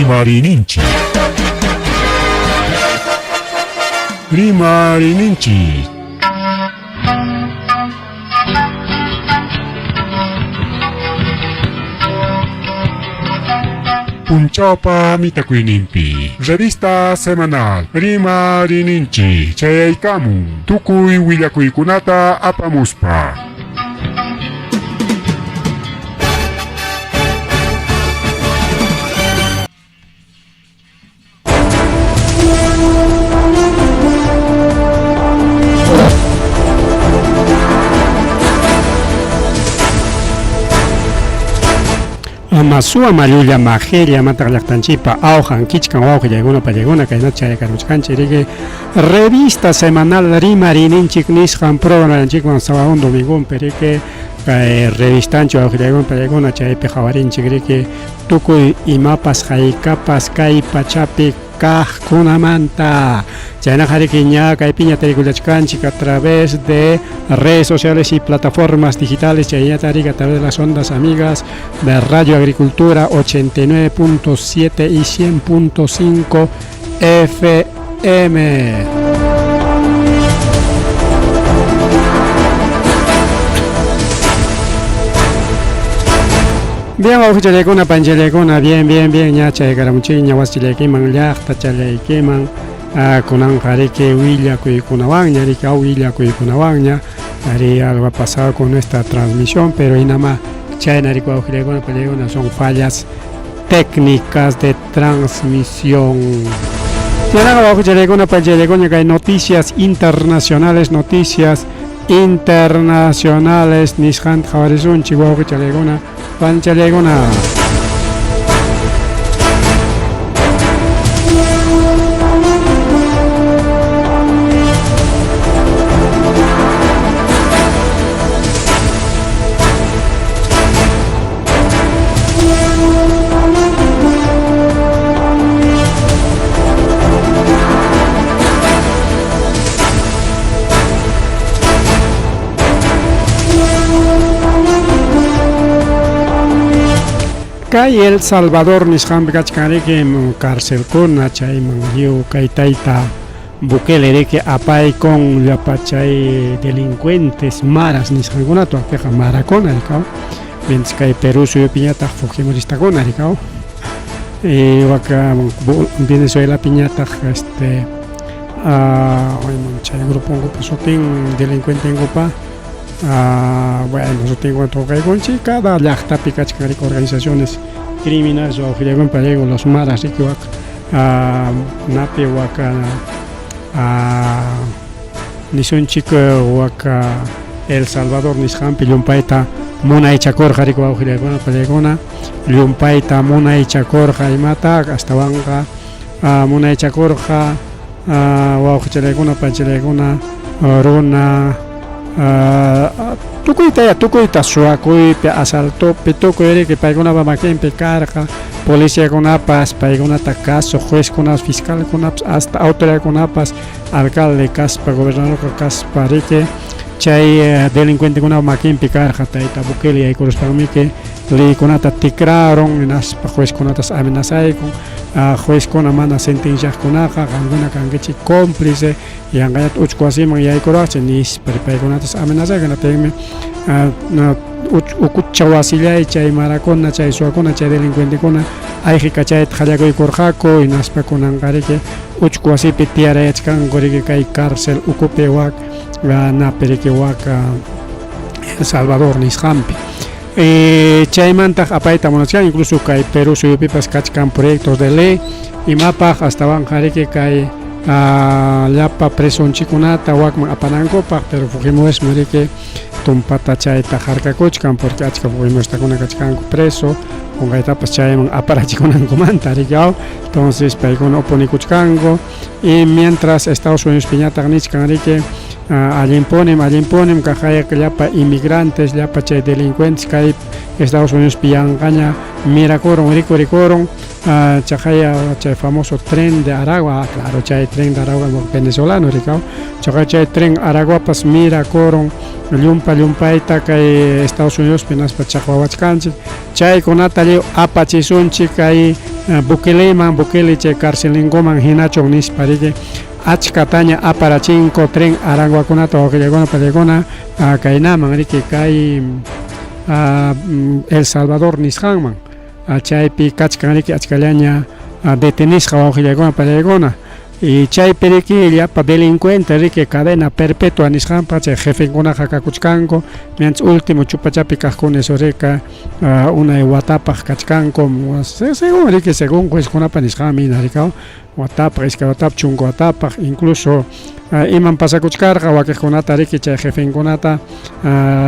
Rimarininchik. Rimarininchik. Punchawpa mitakuyninpi revista semanal Rimarininchik chayaykamun tukuy willakuykunata apamuspa. Ama suwa mallulla majella mataq llaqtanchikpa awqan kichkan wawqillaykuna pallaykuna kaynata chayakaruchkanchik riki revista semanal Rimarininchik nisqan programanchikwan sabadon domingonpi riki kay revistanchik wawqillaykuna pallaykuna chaypi qhawarinchik riki tukuy imapas haykapas kay pachapi kaqkunamanta. Chaynaqa riki ña kaypiña tarikullachkanchik a través de redes sociales y plataformas digitales, chayñata riki a través de las ondas amigas de Radio Agricultura 89.7 y 100.5 FM. Bien, wawqichallaykuna, panchallaykuna, bien, bien, bien, ña chaykaramuchikña wasichillaykiman, llaqta challaykiman, kunanqa riki willakuykunawanña, riki aw willakuykunawanña, ari algo ha pasado con nuestra transmisión, pero hinama chayna riki wawqillaykuna, pallaykuna, son fallas técnicas de transmisión. Chaynaqa wawqichallaykuna, panchallaykuna, kay noticias internacionales, noticias internacionales nisqanta qhawarisunchik wawqichallaykuna, panchallaykuna. Kay El Salvador nisqanpi kachkan riki carcelkuna chayman lliw kay tayta Bukele riki apaykun llapa chay delincuentes maras nisqankunata waqpiqa marakuna rikaw mientras kay Perú suyupiñataq fujimoristakuna rikaw waka Venezuelapiñataq este chay gruponkupa sutin delincuentenkupa bueno sutinwan tuqaykunchik cada llaqtapi kachkan riki organizaciones criminales wawqillaykunpa riku los maras riki wak napi waka nisunchik waka El Salvador nisqanpi llumpayta munaychakurqa riki wawqillaykuna pallaykuna llumpayta munaychakurqa imata astawanqa munaychakurqa wawqichalaykuna panchalaykuna runa tukuyta tukuyta suwakuypi asaltopi tukuy riki paykunapa makinpi karqa policiakunapas paykunata kasuq juezkunapas fiscalkunapas hasta autoridadkunapas alcalde kaspa gobernador kaspa riki chay delincuentekunapa makinpi karqa tayta Bukele yaykuruspanmiki leykunata tikraron hinaspa juezkunatas amenazaykun juezkuna mana sentenciaqkunaqa qamkuna kankichik cómplice yanqallata uchku wasiman yaykuruwaqchik nispa paykunatas amenazaykun hinaptinmi ukucha wasillay chay marakuna chay suwakuna chay delincuentekuna ayqikachayta qallakuykurqaku hinaspa kunanqa riki uchku wasipi tiyarayachkanku riki kay cárcel ukupi wak napi riki wak El Salvador nisqanpi. Chaymantaq apayta munachkan incluso kay Perú suyupipas kachkan proyectos de ley imapaq astawanqa riki kay llapa presonchikunata wakman apanankupaq pero Fujimorismo riki tumpata chayta harkakuchkan porque achka fujimoristakuna kachkanku preso qunqaytapas chayman aparachikunankumanta riki aw entonces paykuna oponikuchkanku y mientras Estados Unidos piñataq nichkan riki allinpunim allinpunim kaqayqa llapa inmigrantes llapa chay delincuentes kay Estados Unidos yanqaña mirakurun rikurikurun Chaqaya chay famoso tren de Aragua, claro, chay tren de Aragua venezolano rikaw. Chaqa chay tren Araguapas mirakurun llumpa llumpayta kay Estados Unidos hinaspa chaqwawachkanchik. Chaykunata lliw apachisunchik kay Bukeleman, Bukele chay carcelinkuman hinachun nispa riki achkataña aparachinku tren Araguakunata wawqillakuna pallakuna kaynaman riki kay El Salvador nisqanman. Chaypi kachkan riki achkallaña detenisqa wawqillakuna pallakuna. Y chaypi riki llapa delincuente riki cadena perpetua nisqanpa chay jefenkunaqa kakuchkanku, mientras último chupachapi kaqkuna eso rika unay watapaq kachkanku, según riki según juezkunapa nisqanmi hina rikaw, watapaq, iskay watapaq, chunka watapaq, incluso imam pasakuchkarqa wakiqkunata riki chay jefenkunata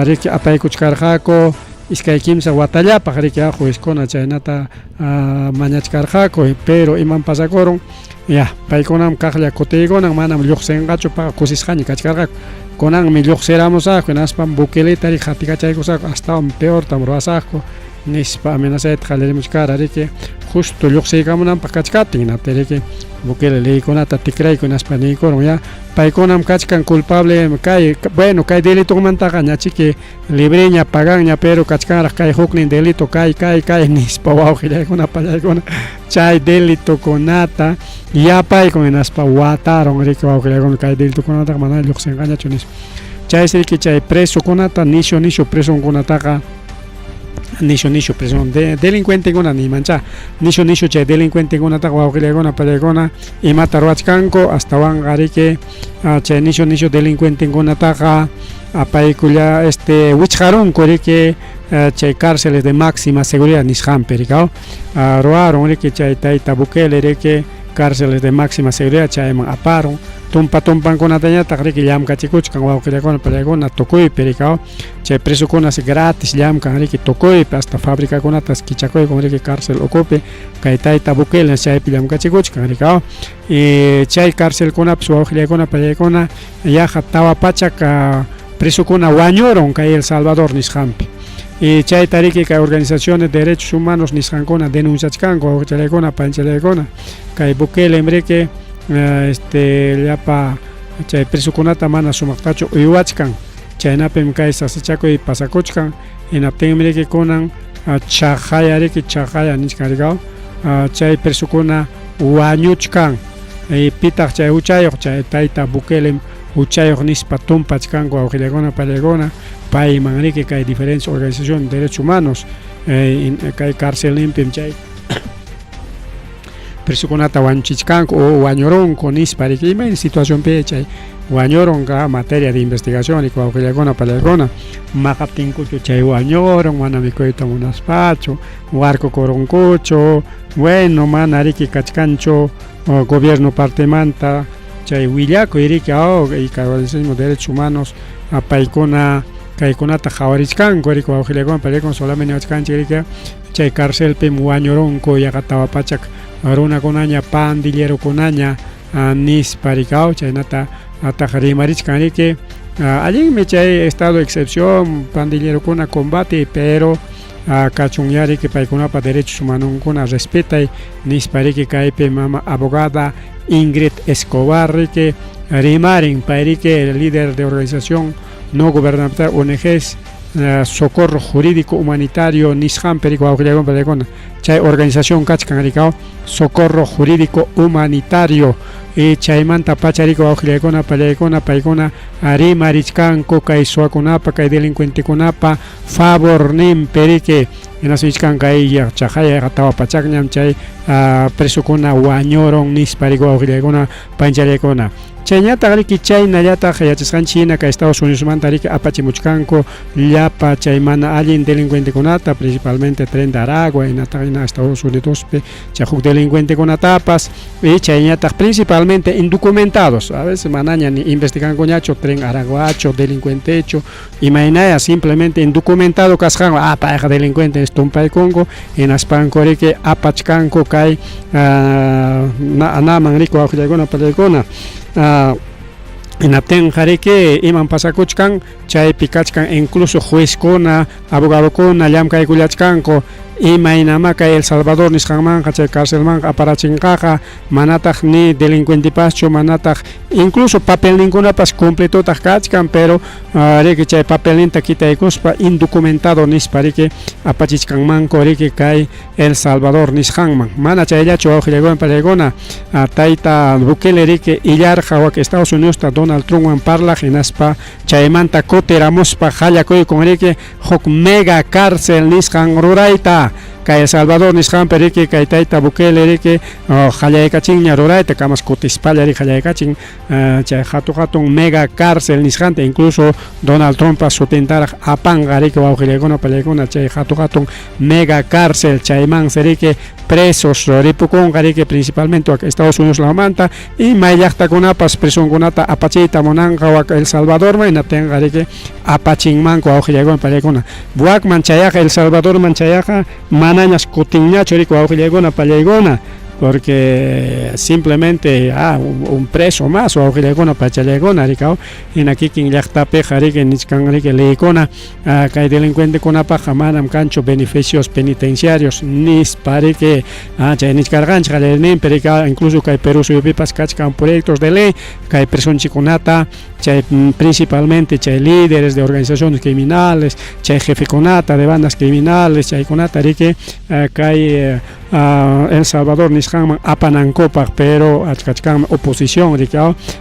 riki apaykuchkarqaku iskay kimsa watallapaq riki juezkuna chaynata mañachkarqaku, pero imam pasakurun ya paykunam kaqlla kutiykunan manam lluqsinqachu paqa kusisqaña kachkarqaku, kunanmi lluqsiramusaqku hinaspam Bukeleta riki qatikachaykusaqku astawan peortam ruwasaqku nispa amenazayta qallarimuchkara riki justo lluqsiykamunanpaq kachkaptin hinaptin riki Bukele leykunata tikrayku hinaspa niykurun ya paykunam kachkan culpable kay bueno kay delitomantaqa ñachiki libreña paganña pero kachkanraq kay huknin delito kay kay kay nispa wawqillaykuna pallaykuna chay delitokunata yapaykun hinaspa watarun riki wawqillaykuna kay delitokunataqa mana lluqsinqañachu nispa chaysi riki chay presokunata nishu nishu presonkunataqa nishu nishu preso delincuentekuna niymancha nishu nishu chay delincuentekunataqa wawqillaykuna pallaykuna imata ruwachkanku astawanqa riki chay nishu nishu delincuentekunataqa apaykulla este wichqarunku riki chay cárceles de máxima seguridad nisqanpi rikaw ruwarun riki chay tayta Bukele riki cárceles de máxima seguridad chayman aparun tumpa tumpankunatañataq riki llamkachikuchkan wawqillakuna pallaykuna tukuypi rikaw chay presokuna gratis llamkan riki tukuypi hasta fabricakunatas kichakuykun riki cárcel ukupi kay tayta Bukele chaypi llamkachikuchkan rikaw y chay carcelkunapas wawqillaykuna pallaykuna yaqa 400 presokuna wañurun kay El Salvador nisqanpi y chayta riki kay organizaciones de derechos humanos nisqankuna denunciachkanku wawqichallaykuna panchallaykuna kay Bukele riki este llapa chay presokunata mana sumaqtachu uywachkan chaynapim kay sasachakuy pasakuchkan hinaptinmi riki kunan chaqaya riki chaqaya nichkan rikaw chay presokuna wañuchkan y pitaq chay huchayuq chay tayta Bukelem huchayuq nispa tumpachkanku wawqillaykuna pallaykuna payman riki kay diferentes organizaciones de derechos humanos kay carcelninpim chay presokunata wañuchichkanku o wañurunku nispa riki imayna situacionpi chay wañurunqa materia de investigación riki wawqillaykuna pallaykuna maqaptinkuchu chay wañurun mana mikuyta munaspachu warkukurunkuchu bueno mana riki kachkanchu gobierno partemanta chay willakuy riki y kay organización de derechos humanos paykuna kaykunata qhawarichkanku riki wawqillaykuna pallaykuna solamente niwachkanchik riki chay carcelpim wañurunku yaqa 400 runakunaña pandillerokunaña nispa rikaw chaynata ataq rimarichkan riki allinmi chay estado de excepción pandillerokuna combate pero kachunya riki paykunapa derechos humanunkuna respetay nispa riki kaypi mama abogada Ingrid Escobar riki rimarin pay riki el líder de organización no gubernamental ONGs Socorro Jurídico Humanitario nisqanpi riki wawqillaykuna pallaykuna chay organización kachkan rikaw Socorro Jurídico Humanitario y chaymanta pacha riki wawqillaykuna pallaykuna paykuna rimarichkanku kay suwakunapa kay delincuentekunapa favorninpi riki hinaspa kay chaqaya 400ñam chay presokuna wañurun nispa riki wawqillaykuna panchallaykuna chayñataq riki chaynallataq yachasqanchik hina kay Estados Unidosmanta riki apachimuchkanku llapa chay mana allin delincuentekunata principalmente Tren de Aragua hinataq hina Estados Unidospi chay huk delincuentekunatapas y chayñataq principalmente indocumentados a veces manaña ni investigankuñachu Tren Araguachu delincuentechu imaynaya simplemente indocumentado kasqanwan payqa delincuente tumpaykunku hinaspanku riki apachkanku kay naman riki wawqillaykuna pallaykuna hinaptinqa riki imam pasakuchkan chaypi kachkan incluso juezkuna abogadokuna llamkaykullachkanku Imaynamá kay El Salvador nisqanmanqa chay carcelmanqa aparachinqaqa, manataq ni delincuentepaschu, manataq incluso papelninkunapas completotaq kachkan, pero riki chay papelninta quitaykuspa indocumentado nispa riki apachichkanmanku riki kay El Salvador nisqanman. Mana chayllachu wawqillaykuna pachaykuna, tayta Bukele riki illarqa wak Estados Unidosta Donald Trumpwan parlaq hinaspa chaymanta kutiramuspa qallakuykun riki huk mega cárcel nisqan rurayta. Kay El Salvador nisqanpi riki kay tayta Bukele riki qallaykachinña rurayta, kamas kutispalla riki qallaykachin chay hatu hatun mega cárcel nisqanta, incluso Donald Trumppa sutintaraq apanqa riki wawqillaykuna pallaykuna chay hatu hatun mega cárcel, chaymansi riki presos ripukunqa riki principalmente wak Estados Unidos lawmanta y may llaqtakunapas presonkunata apachiyta munanqa wak El Salvadorman, hinaptinqa riki apachinmanku wawqillaykuna pallaykuna. Wakman chayaqa, El Salvadorman chayaqa manañas kutinñachu riki wawqillaykuna pallaykuna, porque simplemente un preso más wawqillaykuna pachallaykuna rikaw, hina kikin llaqtapiqa riki nichkan riki leykuna kay delincuentekunapaqqa manam kanchu beneficios penitenciarios nispa riki, chay nichkarqanchik qallariyninpi riki, incluso kay Perú suyupipas kachkan proyectos de ley kay presonchikunata chay principalmente chay líderes de organizaciones criminales, chay jefekunata de bandas criminales, chaykunata riki kay El Salvador nisqanman apanankupaq, pero achkachkanmi oposición riki,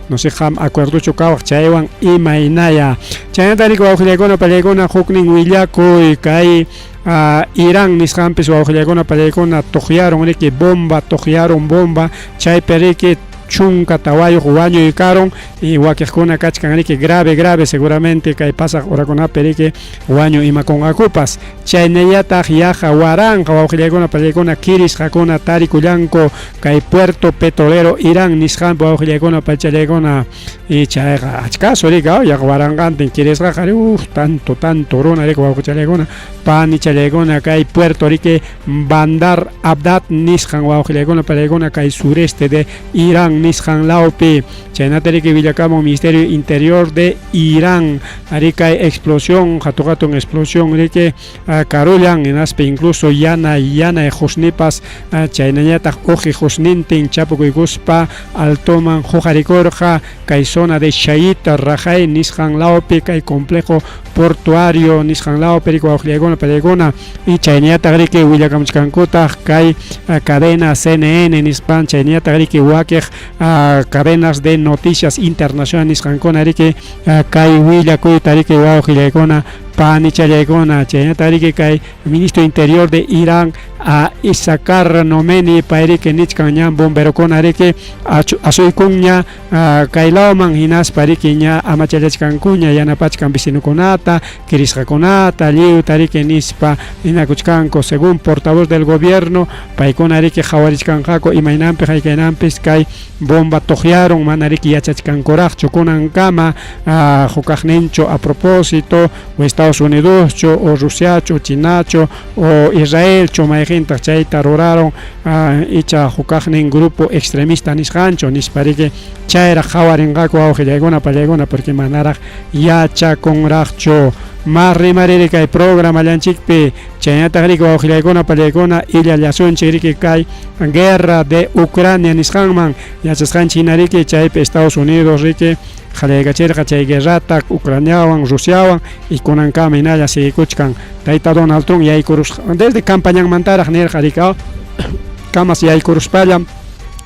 no sé qam acuerdochu kawaq chaywan imaynaya. Chaynata riki wawqillaykuna pallaykuna huknin willakuy kay Irán nisqanpis wawqillaykuna pallaykuna tuqyarun riki bomba, tuqyarun bomba, chaypi riki 14 wañuy karun y wakiqkuna kachkan riki grave grave, seguramente kay pasaq horakunapi riki wañu imakunqakupas. Chaynallataq yaqa 1000 wawqillaykuna pallaykuna kirisqakuna tarikullanku kay puerto petrolero Irán nisqanpi wawqillaykuna pachallaykuna, y chayqa achkasu riki, yaqa waranqantin kirisqaqa tanto tanto runa riki wawqichallaykuna panichallaykuna kay puerto riki Bandar Abdad nisqan wawqillaykuna pallaykuna kay sureste de Irán nisqan lawpi. Chaynata riki willakamun Ministerio Interior de Irán, ari kay explosión, hatu hatun explosión riki karullan, hinaspa incluso yana yanay qusnipas chaynañataq uqi qusnintin chapukuykuspa altoman huqarikurqa kay zona de Shahid Rajai nisqan lawpi, kay complejo portuario nisqan lawpi riki wawqillaykuna pallaykuna. Y chaynallataq riki willakamuchkankutaq kay cadena CNN nispan, chaynallataq riki wakiq cadenas de noticias internacional nisqankuna riki kay willakuyta riki wawqillaykuna panichallaykuna. Chaynallataq riki kay ministro interior de Irán Isakar Nomeni pay riki nichkan ña bomberokuna riki asuykunña kay lawman, hinaspa riki ña amachallachkankuña yanapachkan vecinokunata kirisqakunata lliwta riki nispa ninakuchkanku. Según portavoz del gobierno, paykuna riki qhawarichkanqaku imaynanpi haykaynanpis kay bomba tuqyarun, mana riki yachachkankuraqchu kunankama hukaqninchu a propósito o Estados Unidoschu o Rusiachu, Chinachu o Israelchu mayqintaq chayta rurarun, icha hukaqnin grupo extremista nisqanchu nispa riki chayraq qhawarinqaku wawqillaykuna pallaykuna, porque manaraq yachakunraqchu. Mas rimariri kay programallanchikpi. Chaynataq riki wawqillaykuna pallaykuna illallasunchik riki kay guerra de Ucrania nisqanman. Yachasqanchik hina riki chaypi Estados Unidos riki qallaykachirqa chay guerrata Ucraniawan Rusiawan, y kunankama hinalla siguikuchkan. Tayta Donald Trump yaykurusqa desde campañanmantaraq nirqa riki kamas yaykuruspallam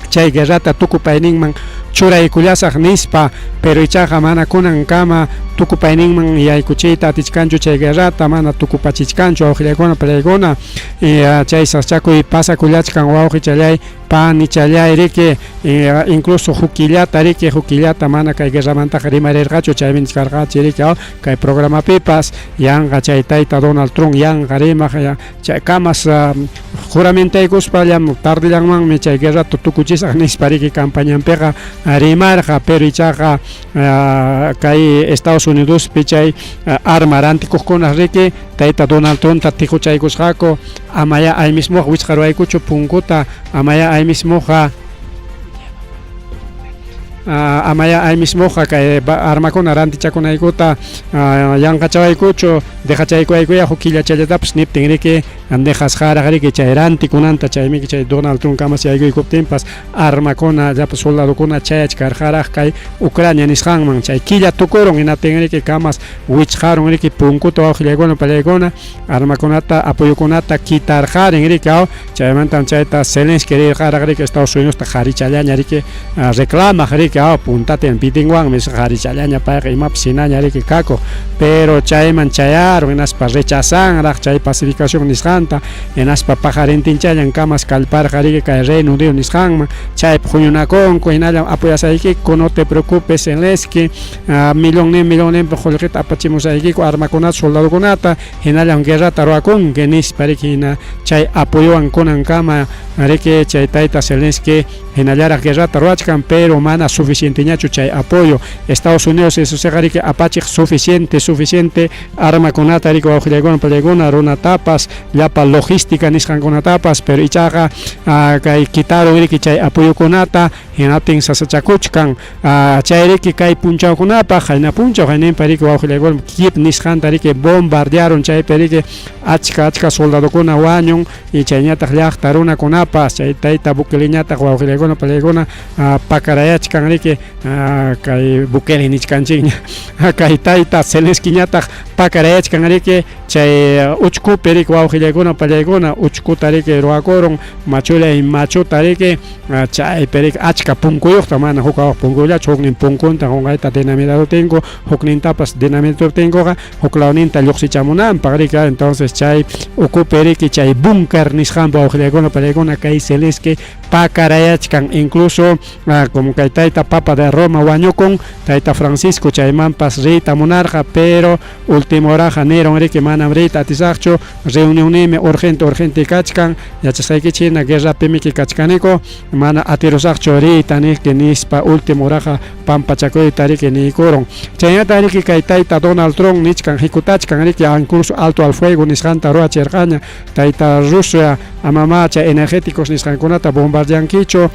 chay guerrata tukupayninman churaykullasaq nispa, pero ichaqa mana kunankama tukupayninman yaykuchiyta atichkanchu chay guerrata, mana tukupachichkanchu wawqillaykuna pallaykuna. Y chay sasachakuy pasakullachkan wawqichallay panichallay riki, incluso hukillata riki hukillata mana kay guerramantaqa rimarirqachu, chaymi nichkarqachi riki kay programapipas yanqa chay tayta Donald Trump yanqa rimaq, chay kamas juramentaykuspallam tardillanmanmi chay guerrata tukuchisaq nispa riki campañanpiqa rimarqa, pero ichaqa kay Estados Unidospi chay arma rantikuqkuna riki tayta Donald Trumpta tiquchaykusqaku, amaya aymismuqa wichqaruwaykuchu punkuta, amaya aymismuqa amaya aymismuqa kay armakuna rantichakunaykuta yanqachawaykuchu, dejachaykuwaykuya huk killachallatapas niptin riki. Dejasqaraq riki chay rantikunanta, chaymiki chay Donald Trump kamas yaykuykuptinpas armakuna llapa soldadokuna chayachkarqaraq kay Ucrania nisqanman. Chay killa tukurun hinaptin riki kamas wichqarun riki punkuta wawqillaykuna pallaykuna armakunata apoyokunata quitarqarin riki aw chaymantam chayta Zelensky rirqaraq riki Estados Unidosta qarichallaña riki reclamaq riki aw puntata Bidenwanmi qarichallaña payqa imapas hinaña riki kakuq pero chayman chayarun hinaspa rechazanraq chay pacificación nisqanta hinaspa paqarintinchallan kamas kallparqa riki kay Reino Unido nisqanman chaypi huñunakunku hinallam apoyasaykiku no te preocupes Zelensky millonnin millonninpi qullqita apachimusaykiku armakunata soldadokunata hinallam guerrata ruwakunki nispa riki hina chay apoyowan kunankama riki chay tayta Zelensky hinallaraq guerrata ruwachkan pero mana suficienteñachu chay apoyo Estados Unidos eso riki apachiq suficiente suficiente armakunata riki wawqillaykuna pallaykuna runatapas llapa logística nisqankunatapas pero ichaqa kay quitaron riki chay apoyokunata hinaptin sasachakuchkan chayriki kay punchawkunapaq qayna punchaw qayninpa riki wawqillaykuna Kiev nisqanta riki bombardearon chaypi riki achka achka soldadokuna wañun y chayñataq llaqta runakunapas chay tayta Bukeleñataq wawqillaykuna pallaykuna pakarayachkan riki kay Bukele nichkanchikña kay tayta Zelenskyñataq pakarayachkan riki chay uchkupi riki wawqillaykuna pallaykuna uchkuta riki ruwakurun machullay machuta riki chaypi riki achka punkuyuqta mana huk punkuyllachu huknin punkunta qunqayta dinamitaduptinku huknintapas dinamituptinkuqa huklawninta lluqsichamunanpaq riki entonces chay ukupi riki chay búnker nisqanpa wawqillaykuna pallaykuna kay Zelensky pakarayachkan incluso como kay tayta Papa de Roma wañukun tayta Francisco chaymanpas riyta munarqa pero último horaqa niron riki manam riyta atisaqchu reunionniymi urgente urgente kachkan yachasqaykichik hina guerrapimiki kachkaniku mana atirusaqchu riyta niki nispa último horaqa pampachakuyta riki niykurun chaynata riki kay tayta Donald Trump nichkan hikutachkan riki incluso alto al fuego nisqanta ruwachirqaña tayta Rusia amama chay energéticos nisqankunata bombardeankichu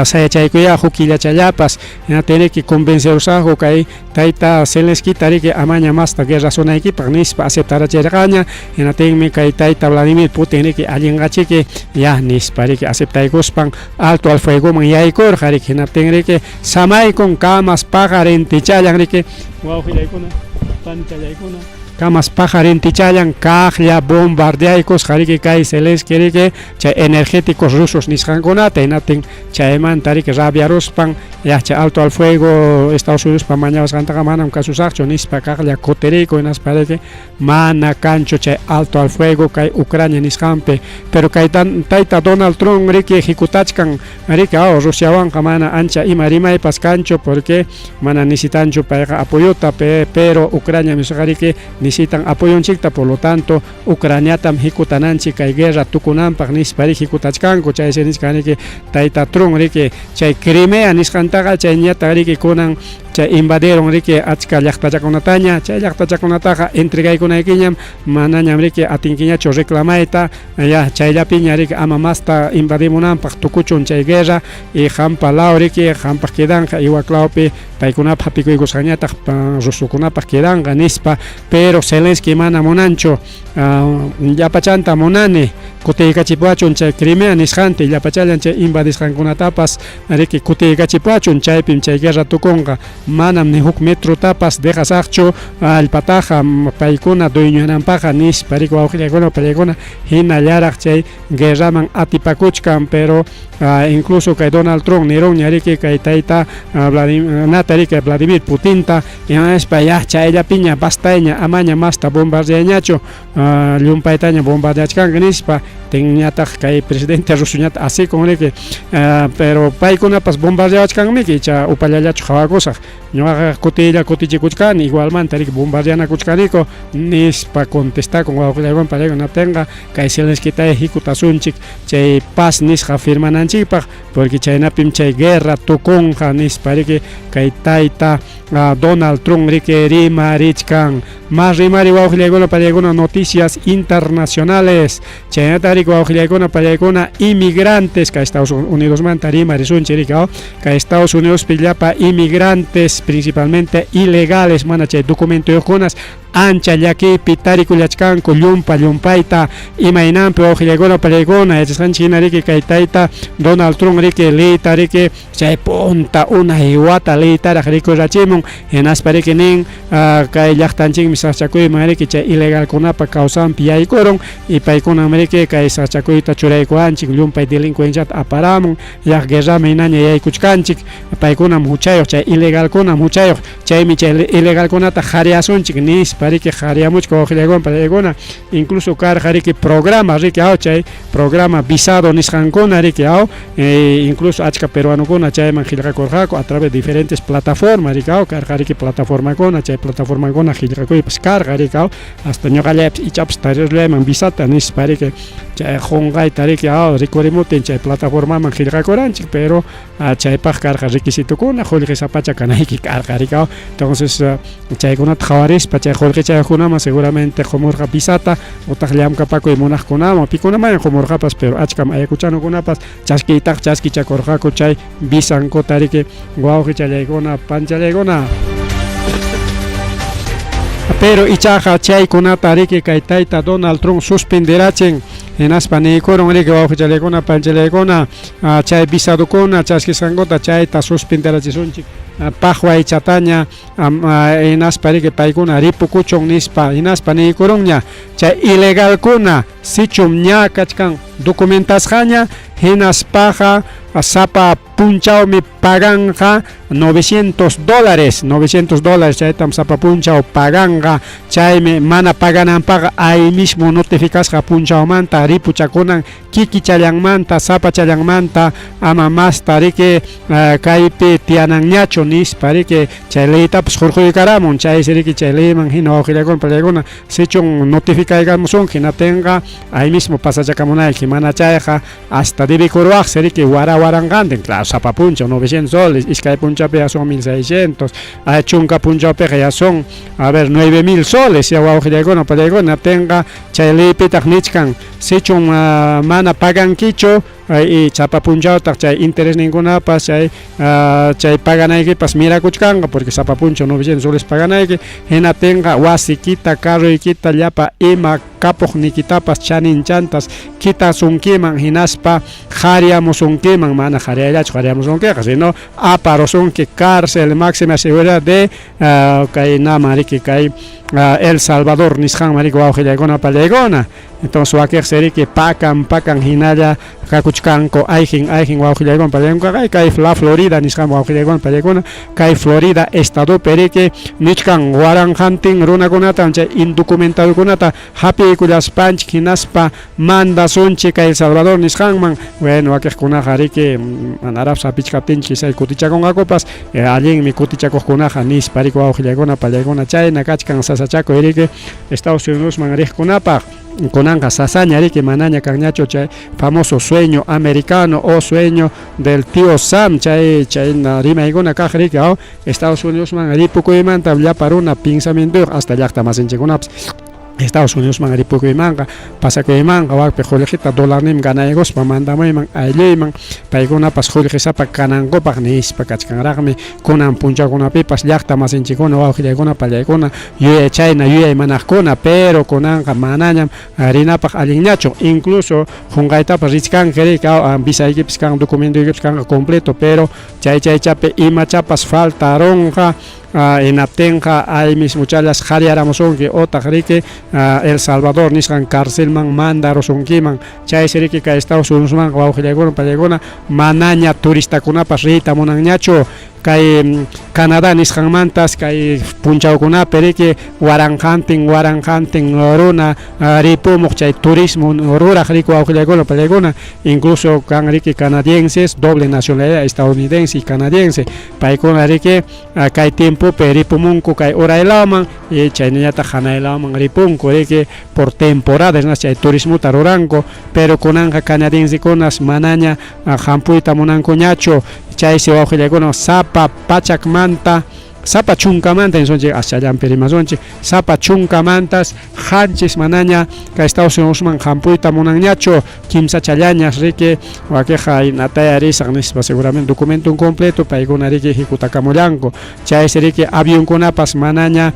sayachaykuyá huk killachallapas hinaptin riki convencerusaqku kay tayta Zelenskyta riki amaña masta guerrasunaykipaq nispa aceptarachirqaña hinaptinmi kay tayta Vladimir Putin riki allinqachiki ya nispa riki aceptaykuspan alto al fuegoman yaykurqa riki hinaptin riki samaykun kamas paqarintichallan riki wawqillaykuna panichallaykuna kamas paqarintichallan kaqlla bombardeaykusqa riki kay Zelensky riki chay energéticos rusos nisqankunata hinaptin chaymanta riki rabiaruspan ya chay alto al fuego Estados Unidospa mañawasqantaqa manam kasusaqchu nispa kaqlla kutiriyku hinaspa riki mana kanchu chay alto al fuego kay Ucrania nisqanpi pero kay tayta Donald Trump riki hikutachkan riki aw Rusiawanqa mana ancha ima rimaypas kanchu porque mana necesitanchu payqa apoyota pero Ucrania nisqa riki necesitan apoyonchikta por lo tanto Ucraniatam hikutananchik kay guerra tukunanpaq nispa riki hikutachkanku chaysi nichkan riki tayta Trump riki chay Crimea nisqantaqa chayñataq riki kunan chay invadieron riki achka llaqtachakunataña chay llaqtachakunataqa entregaykunaykiñam manañam riki atinkiñachu reclamayta ya chayllapiña riki ama masta invadimunanpaq tukuchun chay guerra y qampa law riki qampaq quedanqa iwaklawpi paykunapaq hapikuykusqañataq rusokunapaq quedanqa nispa pero Zelensky mana munanchu llapachanta munani kutiykachipuwachun chay Crimea nisqanta llapachallan chay invadisqankunatapas riki kutiykachipuwachun chaypim chay guerra tukunqa manam ni huk metrotapas dejasaqchu allpataqa paykuna dueñonanpaqa nispa riki wawqillaykuna pallaykuna hinallaraq chay guerraman atipakuchkan pero incluso kay Donald Trump nirunña riki kay tayta nata riki Vladimir Putinta hinaspa ya chayllapiña bastayña amaña masta bombardeañachu llumpaytaña bombardeachkanki nispa tinñataq kay presidente rusoñataq asikun riki pero paykunapas bombardeawachkanmiki icha upallallachu qawakusaq ñuqaqa kutiylla kutichikuchkani igualmanta riki bombardeanakuchkaniku nispa contestakun wawqillaykuna pallaykuna hinaptinqa kay Zelenskyta hikutasunchik chay paz nisqa firmananchikpaq porque chaynapim chay guerra tukunqa nispa riki kay tayta Donald Trump riki rimarichkan mas rimari wawqillaykuna pallaykuna noticias internacionales chaynata riki wawqillaykuna pallaykuna inmigrantes kay Estados Unidosmanta rimarisunchik riki kay Estados Unidospi llapa inmigrantes principalmente ilegales mana chay documentoyuqkunas. Ancha llakiypi tarikullachkanku llumpa llumpayta imaynanpi wawqillaykuna pallaykuna yachasqanchik hina riki kay tayta Donald Trump riki leyta riki chay punta unay wata leytaraq rikurachimun hinaspa riki nin kay llaqtanchikmi sasachakuyman riki chay ilegalkunapa kawsanpi yaykurun y paykunam riki kay sasachakuyta churaykuwanchik llumpay delincuenciata aparamun yaq guerraman hinaña yaykuchkanchik paykunam huchayuq chay ilegalkunam huchayuq chaymi chay ilegalkunata qhariyasunchik nispa riki qhariyamuchka wawqillaykuna pallaykuna incluso karqa riki programa riki aw chay programa visado nisqankuna riki aw incluso achka peruanokuna chayman qillqakurqaku a través de diferentes plataformas riki aw karqa riki plataformakuna chay plataformakuna qillqakuypas karqa riki aw hasta ñuqallaypas ichapas tarirullayman visata nispa riki chay qunqayta riki aw rikurimutin chay plataformaman qillqakuranchik pero chaypaq karqa requisitokuna qullqisapacha kanayki karqa riki aw entonces chaykunata qhawarispa chay qullqichayuqkunaman seguramente qumurqa visata utaq llamkapakuy munaqkunaman pikunaman qumurqapas pero achkam ayacuchanukunapas chaskiytaq chaskichakurqaku chay visankuta riki wawqichallaykuna panchallaykuna. Pero ichaqa chaykunata riki kay tayta Donald Trump suspenderachin hinaspa niykurun riki wawqichallaykuna panchallaykuna chay visadukuna chaskisqankuta chayta suspenderachisunchik paqwaychataña hinaspa riki paykuna ripukuchun nispa hinaspa niykurunña chay ilegalkuna sichum ña kachkan documentasqaña hinaspaqa sapa punchawmi paganqa 900 dólares 900 dólares chaytam sapa punchaw paganqa chaymi mana pagananpaqqa ahí mismo notificasqa punchawmanta ripuchakunan kikichallanmanta sapachallanmanta ama masta riki kaypi tiyananñachu nispa riki chay leytapas hurquykaramun chaysi riki chay leyman hina wawqillaykuna pallaykuna sichun notificaykamusunki hinaptinqa ahí mismo pasachakamunayki mana chayqa hasta debekuruwaqsi riki wara waranqantin claro sapa punchaw 900 soles iskay punchawpiqa son 1600 chunka punchawpiqa ya son a ver 9000 soles ya wawqillaykuna pallaykuna hinaptinqa chay leypitaq nichkan sichun mana pagankichu y sapa punchawtaq chay interesninkunapas chay chay paganaykipas mirakuchkanqa porque sapa punchaw 900 soles paganayki hinaptinqa wasikita carroykita llapa ima kapuqnikitapas chaninchantas kitasunkiman hinaspa qhariyamusunkiman mana qhariyallachu qhariyamusunkiqa sino aparusunki cárcel máxima seguridad de kay naman riki kay El Salvador nisqanman riki wawqillaykuna pallaykuna entonces wakiqsi riki pakan pakan hinalla kakuchkanku ayjin ayjin wawqillaykuna pallaykuna kay La Florida nisqanman wawqillaykuna pallaykuna kay Florida estadopi riki nichkan waranqantin runakunatam chay indocumentadokunata hapiykullaspanchik hinaspa mandasunchik kay El Salvador nisqanman bueno wakiqkunaqa riki manaraqpas hapichkaptinchik chay kutichakunqakupas allinmi kutichakuqkunaqa nispa riki wawqillaykuna pallaykuna chayna kachkan sasachakuy riki Estados Unidosman riqkunapaq kunanqa sasaña riki manaña kanñachu chay famoso sueño americano o sueño del tío Sam chay chayna rimaykuna kaq riki aw Estados Unidosman ripukuymanta llapa runa pensamientoyuq hasta llaqta masinchikkunapas Estados Unidosman ripukuymanqa pasakuymanqa wakpi qullqita dolarninmi ganaykuspa mandamuyman aylluyman paykunapas qullqisapa kanankupaq nispa kachkanraqmi kunan punchawkunapipas llaqta masinchikkuna wawqillaykuna pallaykuna yuyay chayna yuyay manaqkuna pero kunanqa manañam rinapaq allinñachu incluso qunqaytapas richkanki riki visaykipas kan documentoykipas kanqa completo pero chay chaychapi imachapas faltarunqa hinaptinqa ay mismochallas qhariyaramusunki utaq riki El Salvador nisqan carcelman mandarusunkiman chaysi riki kay Estados Unidosmanqa wawqillaykuna pallaykuna manaña turistakunapas riyta munanñachu kay Canadá nisqanmantas kay punchawkunapi riki waranqantin waranqantin runa ripumuq chay turismo ruraq riki wawqillaykuna pallaykuna incluso kan riki canadienses doble nacionalidad estadounidense y canadiense paykuna riki kay tiempopi ripumunku kay uraylawman y chaynallataq hanaylawman ripunku riki por temporadas chay turismota ruranku pero kunanqa canadiensekunas manaña hampuyta munankuñachu chaysi wawqillaykuna sapa pachakmanta Sapa chunkamanta nisunchik aschallanpi rimasunchik, sapa chunkamantas qanchis manaña kay Estados Unidosman hampuyta munanñachu, kimsachallañas riki wakiqa hinataya risaq nispa seguramente documenton completo paykuna riki hikutakamullanku, chaysi riki avionkunapas manaña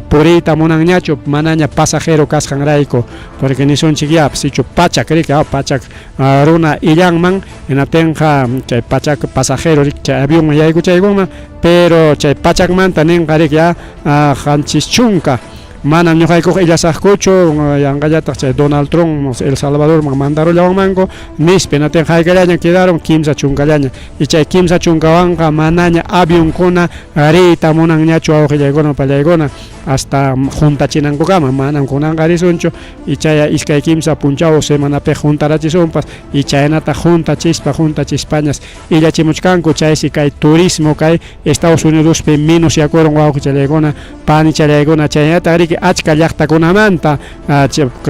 puriyta munanñachu, manaña pasajero kasqanrayku, porque nisunchik ya sichu pachak riki pachak runa illanman hinaptinqa chay pachak pasajero riki chay avionman yaykuchaykunman, pero chay pachakmanta ninqa riki ya 70 manam ñuqaykuqa illasaqkuchu, yanqallataq chay Donald Trump El Salvadorman mandarullawanmanku nispa, hinaptinqa haykallaña quedaron 30llaña, y chay 30wanqa manaña avionkuna riyta munanñachu wawqillaykuna pallaykuna hasta juntachinankukama, manam kunanqa risunchu y chay 2 3 punchaw semanapi juntarachisunpas y chaynata juntachispa juntachispañas illachimuchkanku, chaysi kay turismo kay Estados Unidospi menos yakurun wawqichallaykuna panichallaykuna, chaynata riki achka llaqtakunamanta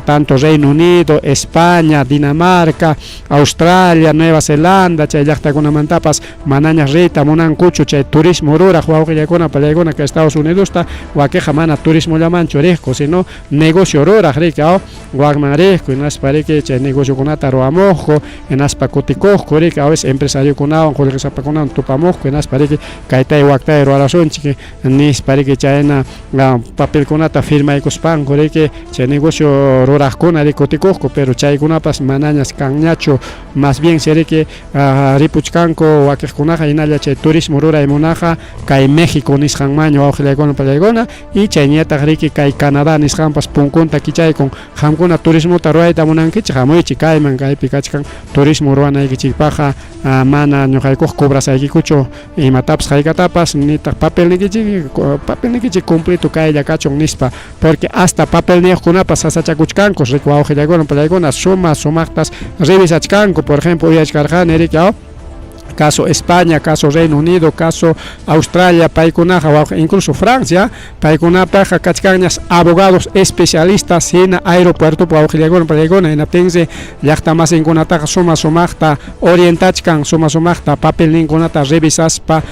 tanto Reino Unido, España, Dinamarca, Australia, Nueva Zelanda, chay llaqtakunamantapas manaña riyta munankuchu chay turismo ruraq wawqillaykuna pallaykuna kay Estados Unidosta, wakiqa mana turismollamanchu riqku, sino negocio ruraq riki wakman riqku hinaspa riki chay negociokunata ruwamuqku hinaspa kutikuqku riki a veces empresariokunawan qullqisapakunawan tupamuqku hinaspa riki kaytay waktay ruwarasunchik nispa riki chayna papelkunata firmaykuspanku riki chay negocio ruraqkuna riki kutikuqku, pero chaykunapas manañas kanñachu, más bien si riki ripuchkanku wakiqkunaqa hinalla chay turismo ruray munaqa kay México nisqanmanña wawqillaykuna pallaykuna, y chayñataq riki kay Canadá nisqanpas punkunta kichaykun, qamkuna turismota ruwayta munankichik hamuychik kayman, kaypi kachkan turismo ruwanaykichikpaqqa mana ñuqaykuqa cobrasaykikuchu imatapas haykatapas nitaq papelnikichik completo kaylla kachun nispa, porque hasta papelniyuqkunapas sasachakuchkanku riki wawqillaykuna pallaykuna suma sumaqtas revisachkanku, por ejemplo uyachkarqani riki caso España, caso Reino Unido, caso Australia, paykunaqa incluso Francia, paykunapaqa kachkanñas abogados especialistas hina aeropuertopi wawqillaykuna pallaykuna, hinaptinsi llaqtamasinkunataqa suma sumaqta orientachkan, suma sumaqta papelninkunata revisaspa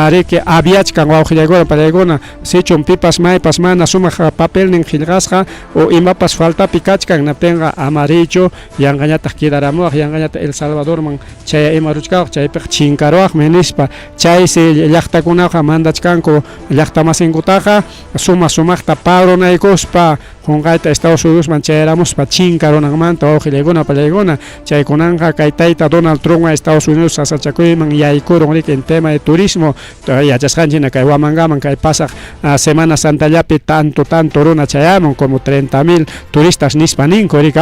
riki aviachkan wawqillaykuna pallaykuna, sichum pipas maypas mana sumaq papelnin qillqasqa o imapas faltapi kachkan hinaptinqa ama riychu, yanqañataq quedaramuwaq, yanqañataq El Salvadorman chay ima ruchkawaq chaypiqa chinkaruwaqmi nispa, chaysi llaqtakunaqa mandachkanku llaqtamasinkutaqa suma sumaqta padronaykuspa qunqayta Estados Unidosman chayaramuspa chinkarunanmanta wawqillaykuna pallaykuna, chaykunanqa kay tayta Donald Trumpwan Estados Unidos sasachakuyman yaykurun riki en tema de turismo, yachasqanchik hina kay Huamangaman kay pasaq Semana Santallapi tanto tanto runa chayamun como 30,000 turistas nispa ninku riki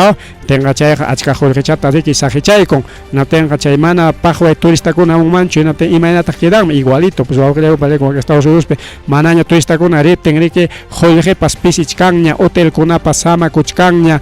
tenqa chayqa achka qullqichata riki saqichaykun, hinaptinqa chay mana paqway turistakuna hamunmanchu, hinaptin imaynataq quedanman igualito pues wawqillaykuna pallaykuna Estados Unidospi manaña turistakuna riptin riki qullqipas pisichkanña, hotelkunapas samakuchkanña,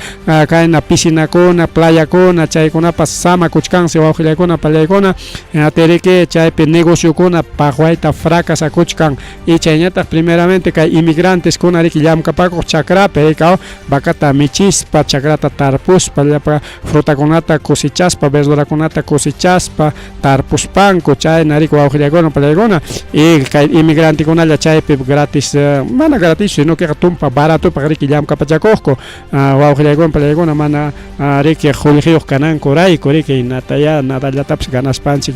kayna piscinakuna, playakuna chaykunapas samakuchkansi wawqillaykuna pallaykuna, hinaptin riki chaypi negociokuna paqwayta fracasakuchkan, y chayñataq primeramente kay inmigranteskuna riki llamkapakuq chakrapi riki vacata michispa, chakrata tarpuspa, llapa frutakunata cosechaspa, verdurakunata cosechaspa, tarpuspanku chayna riki wawqillaykuna pallaykuna, y kay inmigrantekunalla chaypi gratis, mana gratis sino que tumpa baratopaq riki llamkapachakuqku wawqillaykuna pallaykuna mana riki qullqiyuq kanankurayku riki hinataya nadallatapas ganaspanchik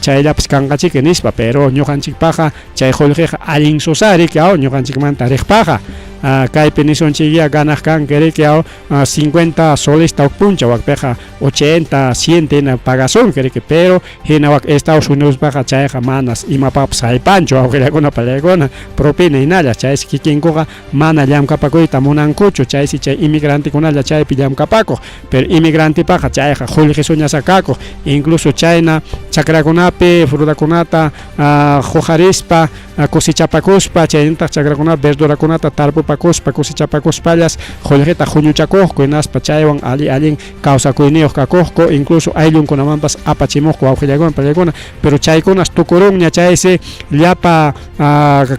chayllapas kanqachiki nispa, pero ñuqanchikpaqa chay qullqiqa allin susa riki ñuqanchikmanta riqpaqa kaypi nisunchik ya ganaq kanki riki 50 solesta huk punchaw wakpiqa 80, 100 hina pagasunki riki, pero hina wak Estados Unidospaqa chayqa manas imapapas haypanchu wawqillaykuna pallaykuna propina hinalla, chaysi kikinkuqa mana llamkapakuyta munankuchu, chaysi chay inmigrantekunalla chaypi llamkapakuq, pero inmigrantepaqa chayqa qullqi suñasqa kakuq, incluso chayna chakrakunapi frutakunata huqarispa cosechapakuspa, chaynataq chakrakunapi verdurakunata tarpupakuspa cosechapakuspallas qullqita huñuchakuqku, hinaspa chaywan alli allin kawsakuyniyuq kakuqku, incluso ayllunkunamanpas apachimuqku wawqillaykuna pallaykuna, pero chaykunas tukurunña, chaysi llapa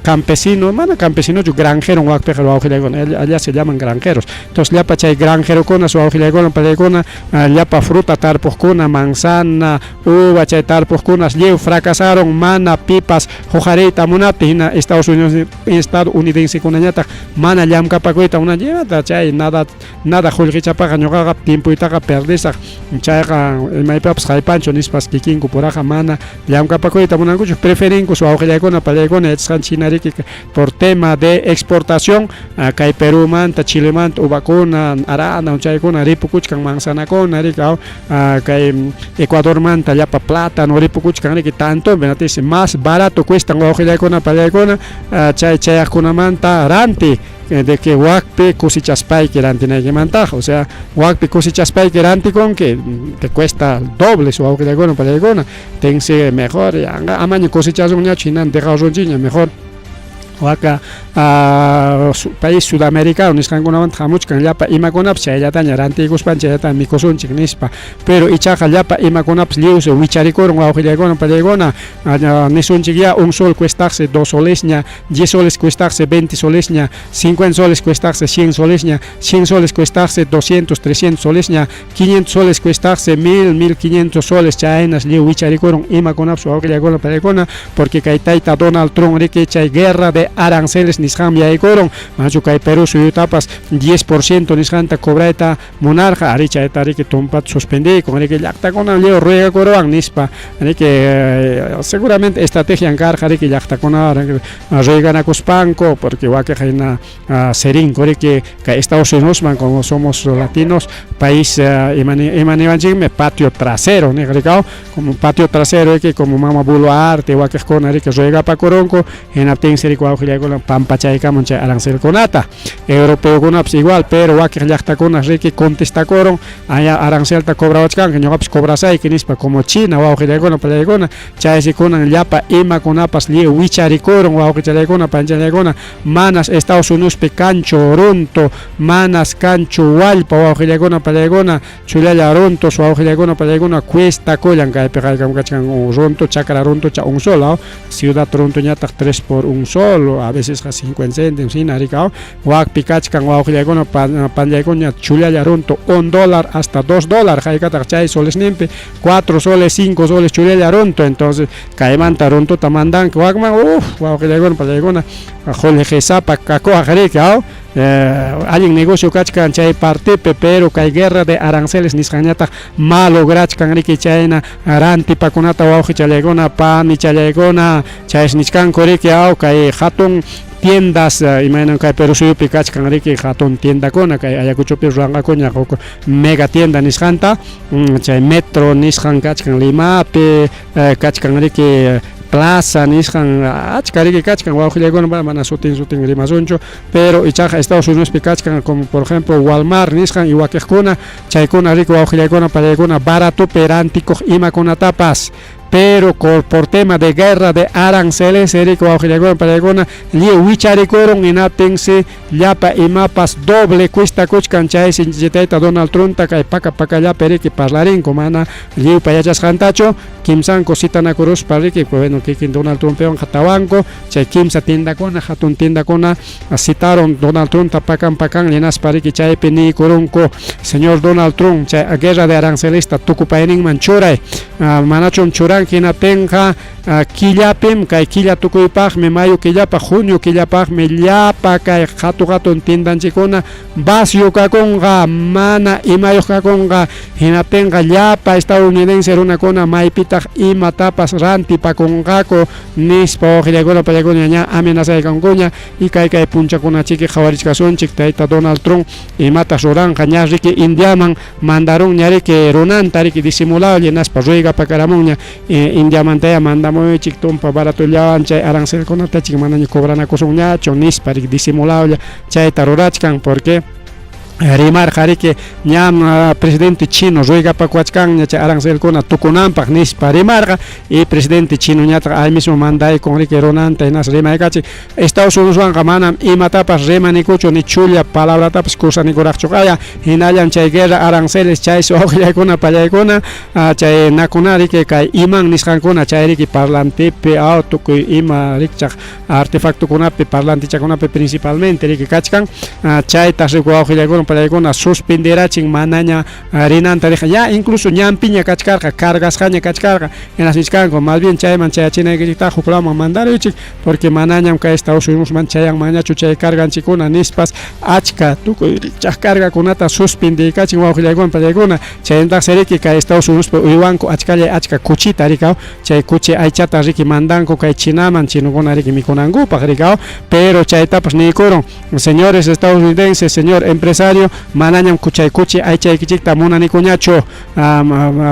campesino, mana campesinochu, granjero wakpiqa wawqillaykuna, allá se llaman granjeros, entonces llapa chay granjerokunas wawqillaykuna pallaykuna, llapa fruta tarpuqkuna, manzana, uva chay tarpuqkunas lliw fracasaron, mana pipas huqariyta munanchu. munaptin hina Estados Unidos estadounidensecunañataq mana llamkapakuyta munanchu imata chay nada nada qullqichapaqa ñuqaqa tiempoytaqa perdesaq chayqa imaypapas haypanchu nispas kikinku puraqa mana llamkapakuyta munankuchu preferinku wawqillaykuna pallaykuna yachasqanchik hina riki por tema de exportación kay Perumanta Chilemanta uvakuna arana chaykuna ripukuchkan manzanakuna riki kay Ecuadormanta llapa plátano ripukuchkan riki tanto más barato cuestan wawqillaykuna pallaykuna chay chayaqkunamanta ranti de que wakpi cosechaspayki rantinaykimantaqa o sea wakpi cosechaspayki rantikunki te cuesta doble su wawqillaykuna pallaykuna tense mejor amaña cosechasunñachu hinan dejasunchikña mejor waka país sudamericano nisqankunamanta hamuchkan llapa imakunapas chayllataña rantiykuspanchik chayllata mikusunchik nispa pero ichaqa llapa imakunapas lliwsi wicharikurun wawqillaykuna pallaykuna nisunchikyá un sol cuestaqsi 2 solesña 10 soles cuestaqsi 20 solesña 50 soles cuestaqsi 100 solesña 100 soles cuestaqsi 200 300 solesña 500 soles cuestaqsi 1000 1500 soles chaynas lliw wicharikurun imakunapas wawqillaykuna pallaykuna porque kay tayta Donald Trump riki chay guerra de aranceles nisqanmi yaykurun manachu kay Perú suyutapas 10% nisqanta cobrayta munarqa ari chayta riki tumpata suspendikun riki llaqtakuna lliw ruegakuruwan nispa riki seguramente estrategian karqa riki llaqtakuna rueganakuspanku porque wakinqa hina serinku riki kay Estados Unidosman como somos latinos país imaniwanchikmi patio trasero niq rikaw como patio trasero riki como mama Boluarte wakiqkuna riki ruegapakurunku hinaptinsi riki wawqillaykuna pampachaykamun chay arancelkunata europeokunapas igual pero wakiq llaqtakuna riki contestakurun aya arancelta cobrawachkanki ñuqapas cobrasayki nispa como China wawqillaykuna pallaykuna chaysi kunan llapa imakunapas lliw wicharikurun wawqichallaykuna panchallaykuna manas Estados Unidospi kanchu runtu manas kanchu wallpa wawqillaykuna pallaykuna chullalla runtus wawqillaykuna pallaykuna cuestakullan kaypi haykam kachkan runtu chakra runtucha un sol ciudad runtuñataq 3 por un sol a veces 50 céntimos hina rikaw wakpi kachkan wawqillaykuna panllaykuna chullalla runtu $1 hasta $2 haykataq chay solesninpi 4 soles 5 soles chullalla runtu entonces kaymanta runtuta mandanki wakman uff wawqillaykuna pallaykuna qullqisapa kakuaq riki aw allin negocio kachkan chay partipi pero kay guerra de aranceles nisqanñataq malograchkan riki chayna rantipakunata wawqichallaykuna panichallaykuna chays nichkanku riki aw kay hatun tiendas imaynam kay Perú suyupi kachkan riki hatun tiendakuna kay Ayacuchopi ruwanqakuña huk mega tienda nisqanta chay metro nisqan kachkan Limapi kachkan riki plaza nisqan achka riki kachkan wawqillaykuna mana sutin sutin rimasunchu pero ichaqa Estados Unidospi kachkan como por ejemplo Walmart nisqan y wakiqkuna chaykuna riki wawqillaykuna pallaykuna baratopi rantikuq imakunatapas pero por tema de guerra de aranceles riki wawqillaykuna pallaykuna lliw wicharikurun hinaptinsi llapa imapas doble cuestakuchkan chaysi tayta Donald Trumpta kay paka pakallapi riki parlarinku mana lliwpa yachasqantachu kimsanku citanakuruspa riki bueno kikin Donald Trumpiwanqa tawanku chay kimsa tiendakuna hatun tiendakuna citaron Donald Trumpta pakan pakan hinaspa riki chaypi niykurunku señor Donald Trump chay guerra de arancelesta tukupayninman churay manachum churanki hinaptinqa killapim kay killa tukuypaqmi mayo killapaq junio killapaqmi llapa kay hatu hatun tiendanchikkuna vacío kakunqa mana imayuq kakunqa hinaptinqa llapa estadounidense runakuna maypitaq imatapas rantipakunqaku nispa wawqillaykuna pallaykuna ña amenazaykankuña y kay kay punchakunachiki qhawarichkasunchik tayta Donald Trump imataq ruranqa ña riki Indiaman mandarunña riki runanta riki disimulado hinaspa ruegapakaramunña Indiamantaya mandamuychik tumpa baratollawan chay arancelkunata chik manaña cobranakusunñachu nispa riki disimulado chayta rurachkan porque rimarqa riki ñam presidente chino ruegapakuachkanña chay arancelkuna tukunanpaq nispa rimarqa y presidente chinoñataq ahí mismo mandaykun riki runanta hinas rimaykachin Estados Unidoswanqa manam imatapas rimanikuchu ni chulla palabratapas cruzanikuraqchu hinallam chay guerra aranceles chaysi wawqillaykuna pallaykuna chay nakuna riki kay iman nisqankuna chay riki parlantepi aw tukuy ima rikchaq artefactokunapi parlantichakunapi principalmente riki kachkan chaytaq riki wawqillaykuna palaykuna suspenderachin manaña rinanta riqa ya incluso ñanpiña kachkarqa cargasqaña kachkarqa hinas nichkanku más bien chayman chayachinaykichiktaqa huk lawman mandaruychik porque manañam kay Estados Unidosman chayanmanñachu chay carganchikkuna nispas achka tukuy rikchaq cargakunata suspendiykachin wawqillaykuna pallaykuna chaymantaqsi riki kay Estados Unidospi uywanku achkallay achka kuchita rikaw chay kuchi aychata riki mandanku kay Chinaman chinokuna riki mikunankupaq rikaw pero chaytapas niykurun señores estadounidenses señor empresario manañam chay kuchi aychaykichikta munanikuñachu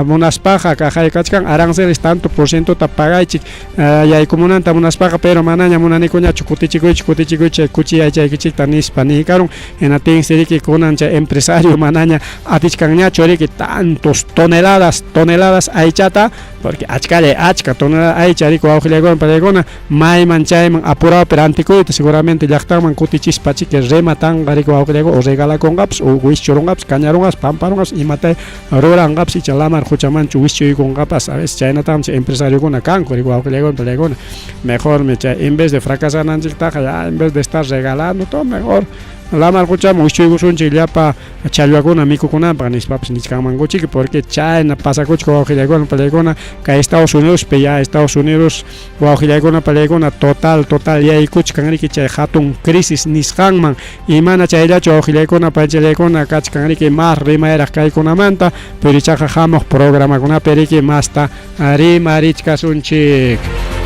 munaspaqa kaqay kachkan aranceles tanto por cientota pagaychik yaykumunanta munaspaqa pero manaña munanikuñachu kutichikuychik kutichikuychik chay kuchi aychaykichikta nispa niykarun hinaptinsi riki kunan chay empresario manaña atichkanñachu riki tantos toneladas toneladas aychata porque achkallay achka tonelada aycha riki wawqillaykuna pallaykuna mayman chayman apurado rantikuyta seguramente llaqtanman kutichispa chiki rematanqa riki wawqillaykuna o regalakunqapas o wischurunqapas kañarunqapas pamparunqapas imata ruranqapas icha lamar quchamanchu wischuykunqapas a veces chaynatam chay empresariokuna kanku riki wawqillaykuna pallaykuna mejormi chay en vez de fracasananchiktaqa ya en vez de estar regalando todo mejor lamar quchaman wischuykusunchik llapa challwakuna mikukunanpaq nispapas nichkanmankuchik porque chayna pasakuchka wawqillaykuna pallaykuna kay Estados Unidospi ya Estados Unidos wawqillaykuna pallaykuna total total yaykuchkan riki chay hatun crisis nisqanman imana chayllachu wawqillaykuna panchallaykuna kachkan riki mas rimayraq kaykunamanta pero ichaqa hamuq programakunapi riki masta rimarichkasunchik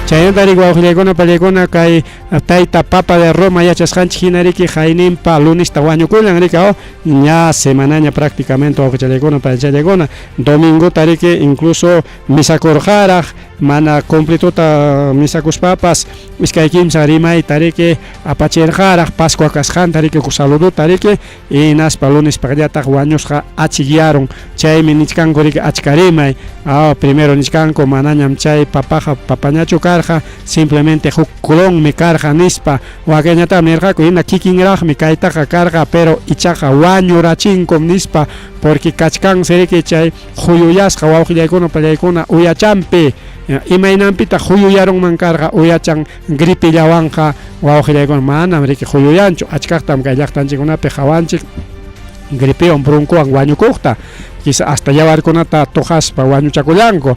chaynata riki wawqillaykuna pallaykuna kay tayta Papa de Roma yachasqanchik hina riki hayninpa lunista wañukullan riki ña semanaña prácticamente wawqichallaykuna panchallaykuna domingota riki incluso misakurqaraq mana completota misakuspapas iskay kimsa rimayta riki apachirqaraq Pascua kasqanta riki saludota riki hinaspa lunespaqllataq wañusqa achikyarun chaymi nichkanku riki achka rimay primero nichkanku manañam chay papaqa papañachu karqa simplemente huk clonmi karqa nispa wakinñataqmi nirqaku hina kikinraqmi kaytaqa karqa pero ichaqa wañurachinkum nispa porque kachkansi riki chay huyuyasqa wawqillaykuna pallaykuna uyachanpi imaynanpitaq huyuyarunman karqa uyachan gripellawanqa wawqillaykuna manam riki huyuyanchu achkaqtam kay llaqtanchikkunapi qawanchik gripewan broncowan wañukuqta quizá hasta yawarkunata tuqaspa wañuchakullanku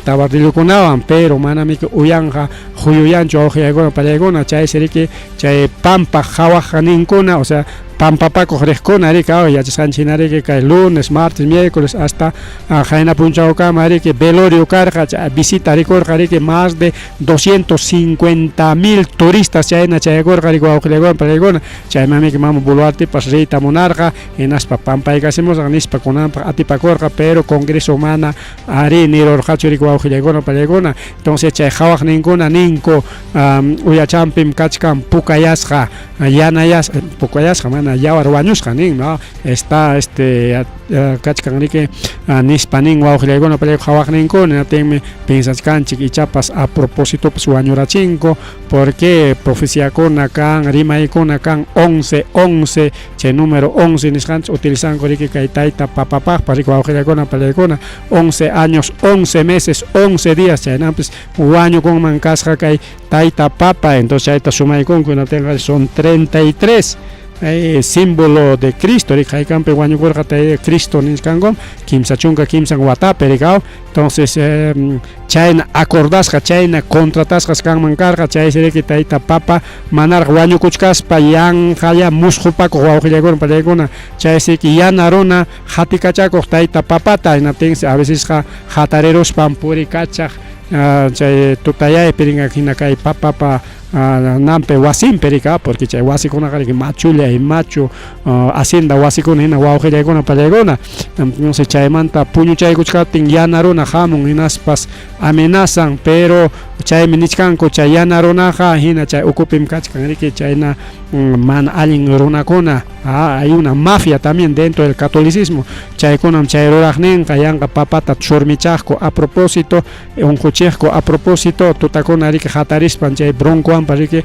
tabardillokunawan pero manam riki uyanqa huyuyanchu wawqillaykuna pallaykuna chaysi riki chay pampa qawaqninkuna o sea pampapakuq riqkuna riki yachasqanchik hina riki kay lunes, martes, miércoles hasta qayna punchawkama riki velorio karqa visita rikurqa riki más de 250 mil turistas chayna chayakurqa riki wawqillaykuna pallaykuna chaymanmi mama Boluartepas riyta munarqa hinaspa pampaykasimusaq nispa kunanpaq atipakurqa pero Congreso mana ari nirurqachu riki wawqillaykuna pallaykuna entonces chay qawaqninkuna ninku uyachanpim kachkan pukayasqa yanayasqa pukayasqa mana yawar wañusqa nin no está este kachkan riki nispa nin wawqillaykuna pallaykuna qawaqninkuna hinaptinmi piensachkanchik ichapas a propósitopas wañurachinku porque profeciakuna kan rimaykuna kan 11 11 chay número 11 nisqanchik utilizanku riki kay tayta papapaqpas riki wawqillaykuna pallaykuna 11 años 11 meses 11 días chaynampis wañukunman kasqa kay tayta papa entonces chayta sumaykunku hinaptinqa son 33 símbolo de Cristo riki haykanpi wañukurqa Cristo nisqanku 33 watapi rikaw entonces chayna acordasqa chayna contratasqas kanman karqa chaysi riki tayta papa manaraq wañukuchkaspa yanqalla musqupakuq wawqillaykuna pallaykuna chaysi riki yana runa hatikachakuq tayta papata hinaptinsi a vecesqa hatariruspan purikachaq chay tutayaypi rinqa hina kay papapa nampi wasinpi rika porque chay wasikunaqa riki machullay machu hacienda wasikuna hina wawqillaykuna pallaykuna entonces chaymanta puñuchaykuchkaptin yana runa hamun hinaspas amenazan pero chaymi nichkanku chay yana runaqa hina chay ukupim kachkan riki chayna mana allin runakuna hay una mafia también dentro del catolicismo chaykunam chay ruraqninqa yanqa papata churmichaqku a propósito unquchiqku a propósito tutakuna riki hatarispan chay broncowanpas riki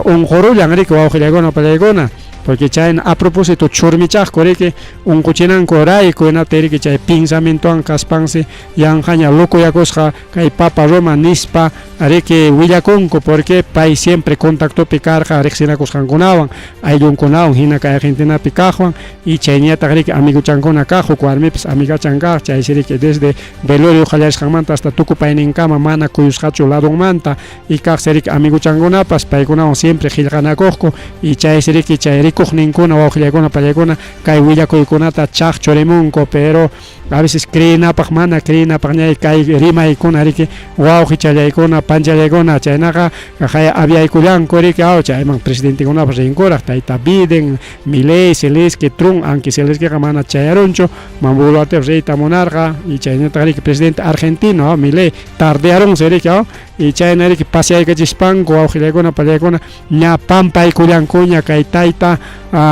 unqurullan riki wawqillaykuna pallaykuna. Porque chayna a propósito churmichaqku riki unquchinanku rayku hinaptin riki chay pensamientowan kaspansi yanqaña locoyakusqa kay Papa Roma nispa riki willakunku porque pay siempre contactopi karqa riqsinakusqankunawan ayllunkunawan hina kay Argentinapi kaqwan y chayñataq riki amiguchankuna kaq huk warmipas amigachan kaq chaysi riki desde velorio qallarisqanmanta hasta tukupayninkama mana kuyusqachu ladonmanta y kaqsi riki amiguchankunapas paykunawan siempre qillqanakuqku y chaysi riki chay rikuqninkuna wawqillaykuna pallaykuna kay willakuykunata chaqchurimunku pero a veces creenapaq mana creenapaqñay kay rimaykuna riki wawqichallaykuna panchallaykuna chaynaqa qaya aviaykullanku riki aw chayman presidentekunapas rinkuraq tayta Biden, Milei, Zelensky, Trump aunque Zelenskyqa mana chayarunchu Mama Boluartepas riyta munarqa y chaynataq riki presidente argentino Milei tardearunsi riki aw y chayna riki paseaykachispanku wawqillaykuna pallaykuna ña pampaykullankuña kay tayta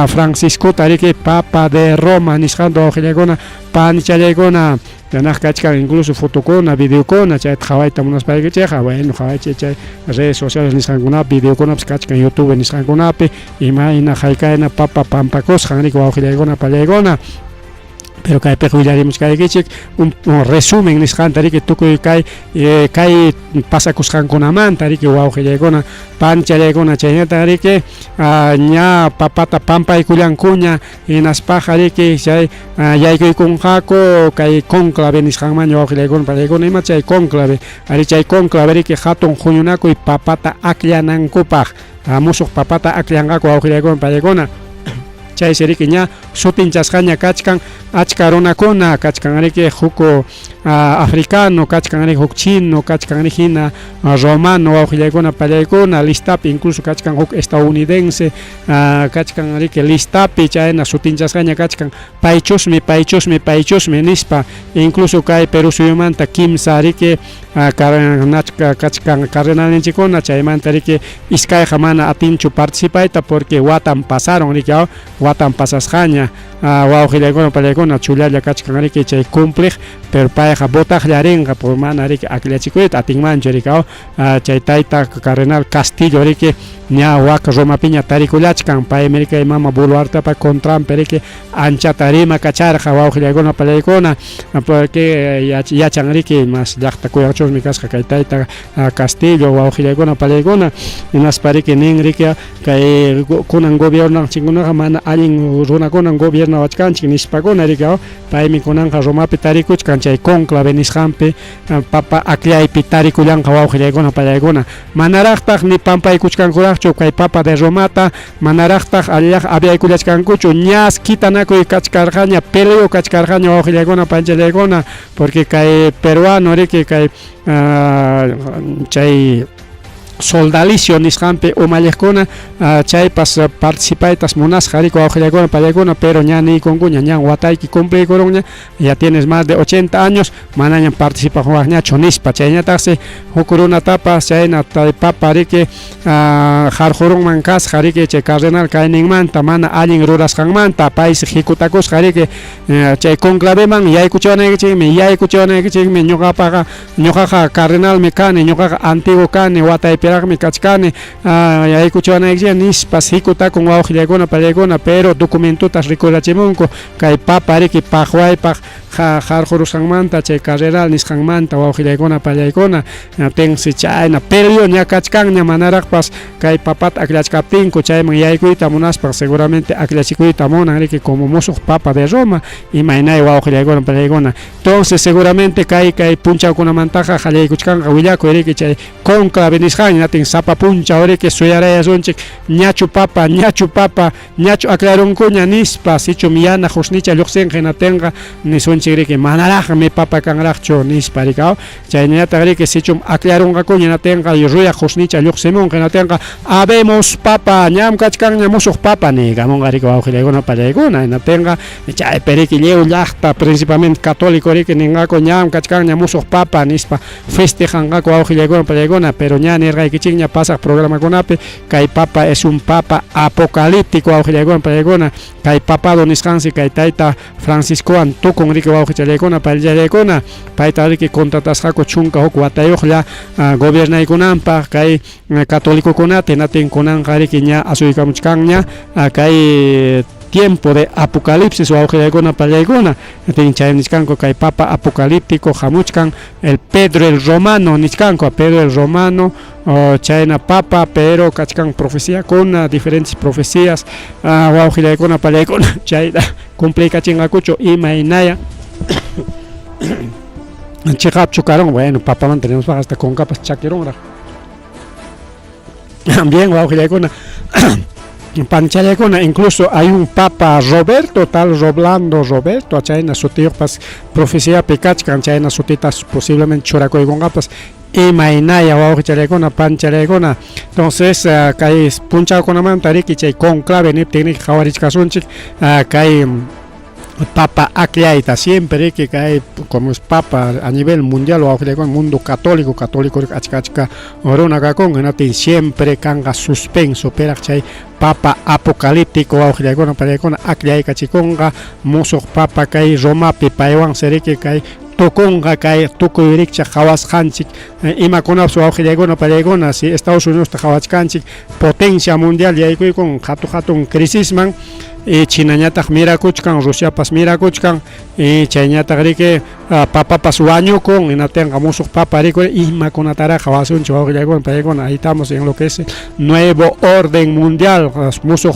Franciscota riki Papa de Roma nisqanta wawqillaykuna panichallaykuna yanaq kachkan incluso fotokuna videokuna chayta qhawayta munaspaykichikqa bueno qhawaychik chay redes sociales nisqankunapi videokunapas kachkan YouTube nisqankunapi imayna haykayna papa pampakusqan riki wawqillaykuna pallaykuna pero kaypiqa willarimuchkaykichik un, un resumen nisqanta riki tukuy kay eh, kay pasakusqankunamanta riki wawqillaykuna panchallaykuna chaynata riki ña papata pampaykullankuña hinaspaqa riki chay yaykuykunqaku kay conclave nisqanmanña wawqillaykuna pallaykuna ima chay conclave ari chay conclave riki hatun huñunakuy papata akllanankupaq musuq papata akllanqaku wawqillaykuna pallaykuna chaysi riki ña sutinchasqaña kachkan achka runakuna kachkan riki huk africano kachkan riki huk chino kachkan riki hina romano wawqillaykuna pallaykuna listapi incluso kachkan huk estadounidense kachkan riki listapi chayna sutinchasqaña kachkan paychusmi paychusmi paychusmi nispa incluso kay Perú suyumanta kimsa riki kachkan cardenalninchikkuna chaymanta riki iskayqa mana atinchu participayta porque watan pasaron riki watan pasasqaña wawqillaykuna pallaykuna chullalla kachkan riki chay cumpliq pero payqa votaqlla rinqa por mana riki akllachikuyta atinmanchu riki chay tayta cardenal Castillo riki ña wak Romapiña tarikullachkan paymi riki mama Boluartepa contranpi riki anchata rimakacharqa wawqillaykuna pallaykuna porque yachan riki mas llaqta kuyaqchusmi kasqa kay tayta Castillo wawqillaykuna pallaykuna hinaspa riki nin riki kay kunan gobiernanchikkunaqa mana allin runakunan gobiernawachkanchik nispakuna riki paymi kunanqa Romapi tarikuchkan chay conclave nisqanpi papa akllaypi tarikullanqa wawqillaykuna pallaykuna manaraqtaq ni pampaykuchkankuraqchu kay papa de Romata manaraqtaq allaq aviaykullachkankuchu ñas kitanakuy kachkarqaña peleo kachkarqaña wawqillaykuna panchallaykuna porque kay peruano riki kay chay soldalicio nisqanpi umalliqkuna chaypas participaytas munasqa riki wawqillaykuna pallaykuna pero ña niykunkuña ñan watayki cumpliykurunña ya tienes más de 80 años manañam participawaqñachu nispa chayñataqsi huk runatapas chayna papa riki qarqurunman kasqa riki chay cardenal kayninmanta mana allin rurasqanmanta paysi hikutakusqa riki chay conclaveman yaykuchiwanaykichikmi yaykuchiwanaykichikmi ñuqapaqa ñuqaqa cardenalmi kani ñuqaqa antiguo kani wataypiraqmi kachkani yaykuchiwanaykichik nispas hikutakun wawqillaykuna pallaykuna pero documentotas rikurachimunku kay papa riki paqwaypaq qarqurusqanmanta chay carreral nisqanmanta wawqillaykuna pallaykuna tensi chayna peleo ña kachkanña manaraqpas kay papata akllachkaptinku chayman yaykuyta munaspa seguramente akllachikuyta munan riki como musuq papa de Roma imaynay wawqillaykuna pallaykuna entonces seguramente kay kay punchawkunamantaqa qallaykuchkanqa willakuy riki chay conclave nisqanña natin sapa punchaw riki suyarayasunchik ñachu papa ñachu papa ñachu aklarunkuña nispa sichum yana qusnicha lluqsinqa hinatinqa nisunchik riki manaraqmi papa kanraqchu nispa riki chayñataq riki sichum aklarunqakuña hinatinqa ruyaq qusnicha lluqsimunqa hinatinqa habemos papa ñam kachkanña musuq papa niykamunqa riki wawqillaykuna pallaykuna hinatinqa chaypi riki lliw llaqta principalmente católico riki ninqaku ñam kachkanña musuq papa nispa festejanqaku wawqillaykuna pallaykuna pero ña nirqayki. Nirqaykichikña pasaq programakunapi kay papa es un papa apocalíptico wawqillaykuna paykuna kay papado nisqansi kay tayta Franciscowan tukun riki wawqichallaykuna payllallaykuna payta riki contratasqaku 11 watayuqlla gobernaykunanpaq kay católicokunata hinaptin kunanqa riki ña asuykamuchkanña kay tiempo de apocalipsis wawqillaykuna pallaykuna hinaptin chay nichkanku kay papa apocalíptico hamuchkan el Pedro el Romano nichkanku Pedro el Romano chayna papa pero kachkan profeciakuna diferentes profecías wawqillaykuna pallaykuna chayta cumpliykachinqakuchu imaynaya chiqapchu karun bueno papamanta rimaspaqa hasta kunkapas chakirunraq bien wawqillaykuna panchallaykuna incluso hay un papa Roberto tal Roblando Roberto chayna sutiyuqpas profeciapi kachkan chayna sutitas posiblemente churakuykunqapas imaynaya wawqichalaykuna panchalaykuna entonces kay punchawkunamanta riki chay conclave niptin riki qhawarichkasunchik kay papa akllayta siempre riki kay como es papa a nivel mundial wawqillaykuna mundo católico católico achka achka runa kakun hinaptin siempre kanqa suspenso piraq chay papa apocalíptico wawqillaykuna pallaykuna aklaykachikunqa musuq papa kay Romapi paywansi riki kay tukunqa kay tukuy rikchaq qhawasqanchik imakunapas wawqillaykuna pallaykuna si Estados Unidosta qhawachkanchik potencia mundial yaykuykun hatu hatun crisisman Chinañataq mirakuchkan Rusiapas mirakuchkan chayñataq riki papapas wañukun hinaptinqa musuq papa rikuri imakunataraq qhawasunchik wawqillaykuna pallaykuna ahí estamos en lo que es nuevo orden mundial musuq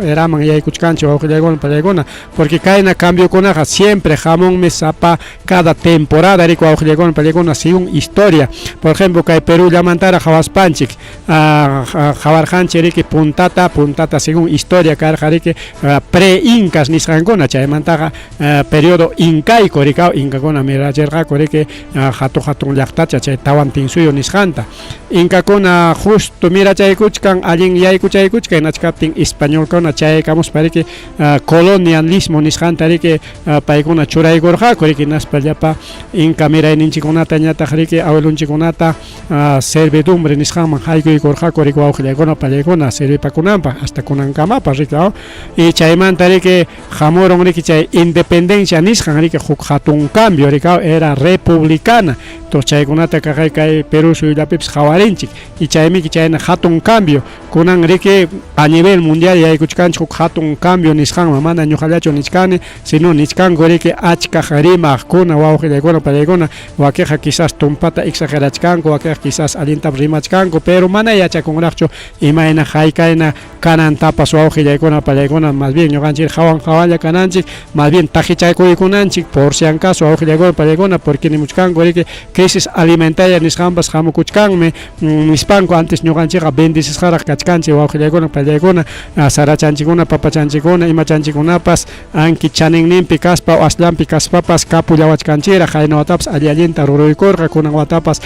eraman yaykuchkanchik wawqillaykuna pallaykuna porque kayna cambiokunaqa siempre hamunmi sapa cada temporada riki wawqillaykuna pallaykuna según historia por ejemplo kay Perú llamantaraq qhawaspanchik qhawarqanchik riki puntata puntata según historia karqa riki pre-incas nisqankuna chaymantaqa periodo incaico riki inkakuna mirachirqaku riki hatun hatun llaqtacha chay Tawantinsuyu nisqanta inkakuna justo mirachaykuchkan allin yaykuchaykuchkan hinachkaptin españolkuna chayaykamuspa riki colonialismo nisqanta riki paykuna churaykurqaku riki hinaspa llapa inka mirayninchikkunata ñataq riki abuelonchikkunata servidumbre nisqanman haykuykurqaku riki wawqillaykuna pallaykuna servipakunanpaq hasta kunankamapas riki y chaymanta riki hamurun riki chay independencia nisqan riki huk hatun cambio riki era republicana entonces chaykunata kaqay kay Perú suyullapipas qhawarinchik y chaymiki chayna hatun cambio kunan riki a nivel mundial yaykuchkanchik huk hatun cambio nisqanman mana ñuqallachu nichkani sino nichkanku riki achkaq rimaqkuna wawqillaykuna pallaykuna wakiqa quizás tumpata exagerachkanku wakiqa quizás allintapas rimachkanku pero mana yachakunraqchu imayna haykayna kanantapas wawqillaykuna pallaykuna más bien ñuqanchik hawan hawanlla kananchik más bien taqichakuykunanchik por si acaso wawqillaykuna pallaykuna porque nimuchkanku riki crisis alimentaria nisqanpas hamukuchkanmi nispanku antes ñuqanchikqa bendecisqaraq kachkanchik wawqillaykuna pallaykuna sarachanchikkuna papachanchikkuna imachanchikkunapas anki chaninninpi kaspa o asllanpi kaspapas kapullawachkanchiraq qayna watapas alli allinta ruruykurqa kunan watapas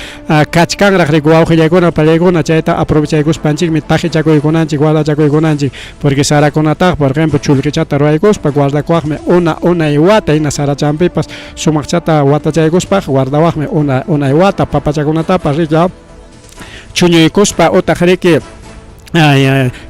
kachkanraq riki wawqillaykuna pallaykuna chayta aprovechaykuspanchikmi taqichakuykunanchik guardachakuykunanchik porque sarakunataqa por ejemplo chullqichata ruraykuspa guardakuwaqmi una unay wata hina sarachanpipas sumaqchata watachaykuspaqa guardawaqmi una unay wata papachakunatapas riki chuñuykuspa utaq riki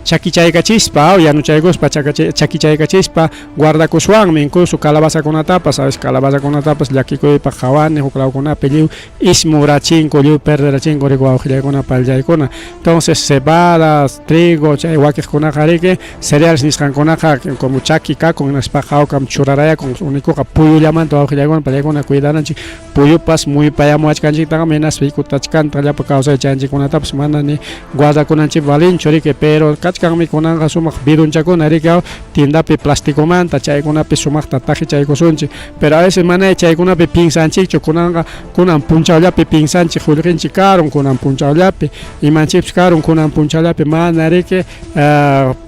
chakichaykachispa yanuchaykuspa chakichaykachispa guardakuswanmi incluso calabazakunatapas a veces calabazakunatapas llakikuypaq qhawani huk lawkunapi lliw ismurachinku lliw perderachinku riki wawqillaykuna pallaykuna entonces cebadas trigo chay wakiqkunaqa riki cereales nisqankunaqa como chaki kakun hinaspaqa hawkam churarayakun unikuqa puyullamanta wawqillaykuna pallaykuna cuidananchik puyupas muyupayamuwachkanchiktaqmi hinaspa hikutachkanta llapa kawsaychanchikkunatapas mana ni guardakunanchik valinchu riki pero kachkanmi kunanqa sumaq bidonchakuna riki tiendapi plasticomanta chaykunapi sumaqta taqichaykusunchik pero a veces mana chaykunapi piensanchikchu kunanqa kunan punchawllapi piensanchik qullqinchik karun kunan punchawllapi imanchikpas karun kunan punchawllapi mana riki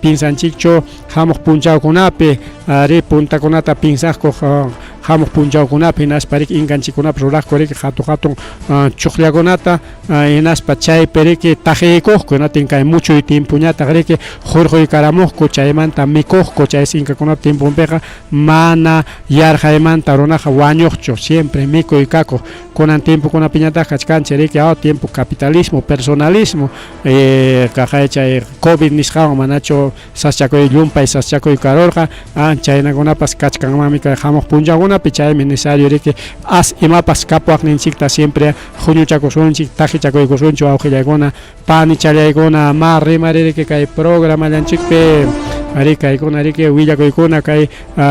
piensanchikchu hamuq punchawkunapi ri puntakunata piensaqku. Hamuq punchawkunapi hinaspa riki inkanchikkunapas ruraqku riki hatu hatun chuqllakunata hinaspa chaypi riki taqiykuqku hinatin kay muchuy timpuñataq riki hurquykaramuqku chaymanta mikuqku chaysi inkakunapa timpunpiqa mana yarqaymanta runaqa wañuqchu siempre mikuy kakuq kunan timpukunapiñataq kachkanchik riki aw tiempo capitalismo personalismo kaqay chay covid nisqawan manachu Saschakuy llumpay saschakuy karurqa, chaynakunapas kachkanmanmi kay hamuq punchawkunapi, chaymi necesario riki as imapas kapuwaqninchikta siempre huñuchakusunchik, taqichakuykusunchik wawqillaykuna, panichallaykuna, ma rimaririki kay programallanchikpi, arí kaykuna riki willakuykuna kay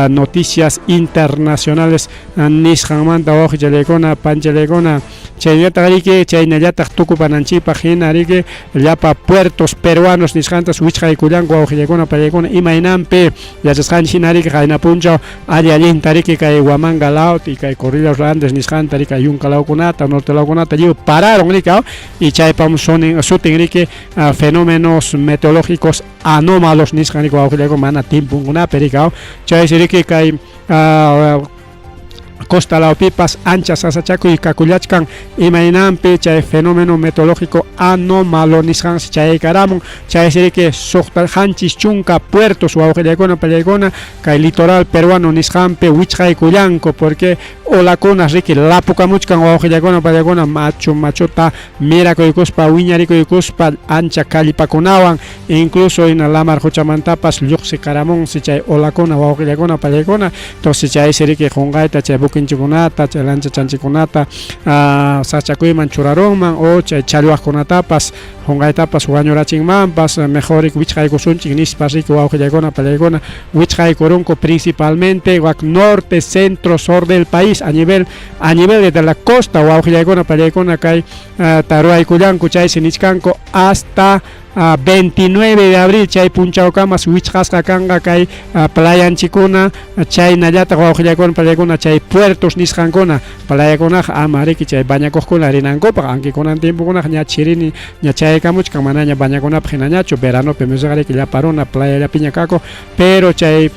noticias internacionales nisqanmanta wawqichallaykuna, panchallaykuna. Chaynallataq riki, chaynallataq tukupananchikpaq hina riki, llapa puertos peruanos nisqantas wichqaykullanku wawqillaykuna, pallaykuna, imaynanpi yachasqanchik hina riki, qayna punchaw alli allinta riki kay Huamanga law y kay Cordillera de Andes nisqanta riki, yunka lawkunata, norte lawkunata lliw pararon riki, y chaypam sunin sutin riki fenómenos meteorológicos anómalos nisqan riki wawqillaykuna mana timpunkunapi riki, chaysi riki kay Costa lawpipas ancha sasachakuy kakullachkan imaynanpi chay fenómeno meteorológico anómalo nisqansi chayaykaramun chaysi riki suqta 70 puertos wawqillaykuna pallaykuna kay litoral peruano nisqanpi wichqaykullanku porque olakunas riki lapukamuchkan wawqillaykuna pallaykuna machu machuta mirakuykuspa wiñarikuykuspa ancha kallpakunawan Incluso hina lamar quchamantapas lluqsikaramunsi chay olakuna, wawqillakuna, pallaykuna. Entonces chaysi riki qunqayta chay buquinchikunata, chay lanchachanchikunata sachakuyman churarunman o chay challwaqkunatapas qunqaytapas wañurachinmanpas, mejor riki wichqaykusunchik nispa riki wawqillaykuna, pallaykuna wichqaykurunku principalmente wak norte, centro, sur del país a nivel de la costa wawqillaykuna, pallaykuna kay taruaykullanku chaysi nichkanku hasta 29 de abril chay punchawkamas wichqasqa kanqa kay playanchikuna chaynallataq wawqillaykuna pallaykuna chay puertos nisqankuna playakunaqa ama riki chay bañakuqkuna rinankupaq aunque kunan tiempokunaqa ña chirini ña chayaykamuchkan manaña bañakunapaq hinañachu veranopi mesqa riki llapa runa playallapiña kakuq pero chay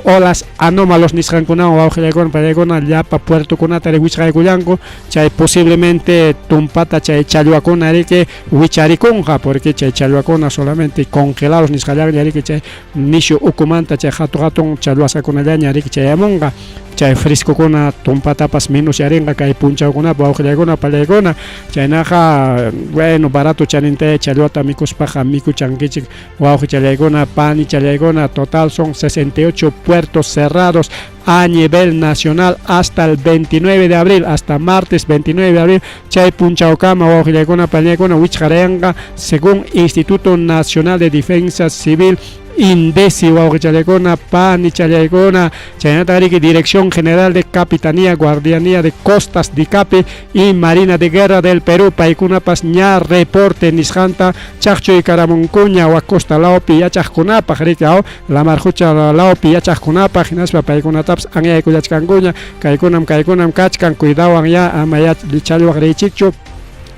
olas anómalos nisqankunawan wawqillaykuna pallaykuna llapa puertokunata wichqaykullanku chay posiblemente tumpata chay challwakuna riki wicharikunqa porque chay challwakuna solamente congelados nisqallaña riki chay nishu ukumanta chay hatu hatun challwasakunallaña riki chayamunqa chay frescokuna tumpatapas menosyarinqa kay punchawkunapi wawqillaykuna pallaykuna chaynaqa bueno barato chanintaya challwata mikuspaqa mikuchankichik wawqichallaykuna panichallaykuna total son 68 puertos cerrados a nivel nacional hasta el 29 de abril, hasta martes 29 de abril, chay punchawkama wawqillaykuna pallaykuna wichqarayanqa según Instituto Nacional de Defensa Civil INDECI wawqichallaykuna panichallaykuna chaynataq riki Dirección General de Capitanía Guardianía de Costas DICAPE y Marina de Guerra del Perú paykunapas ña reporte nisqanta chaqchuykaramunkuña wak costa lawpi yachaqkunapaq riki aw lamar qucha lawpi yachaqkunapaq hinaspa paykunatapas anyaykullachkankuña kaykunam kaykunam kachkan cuidawan ya ama ya challwaq riychikchu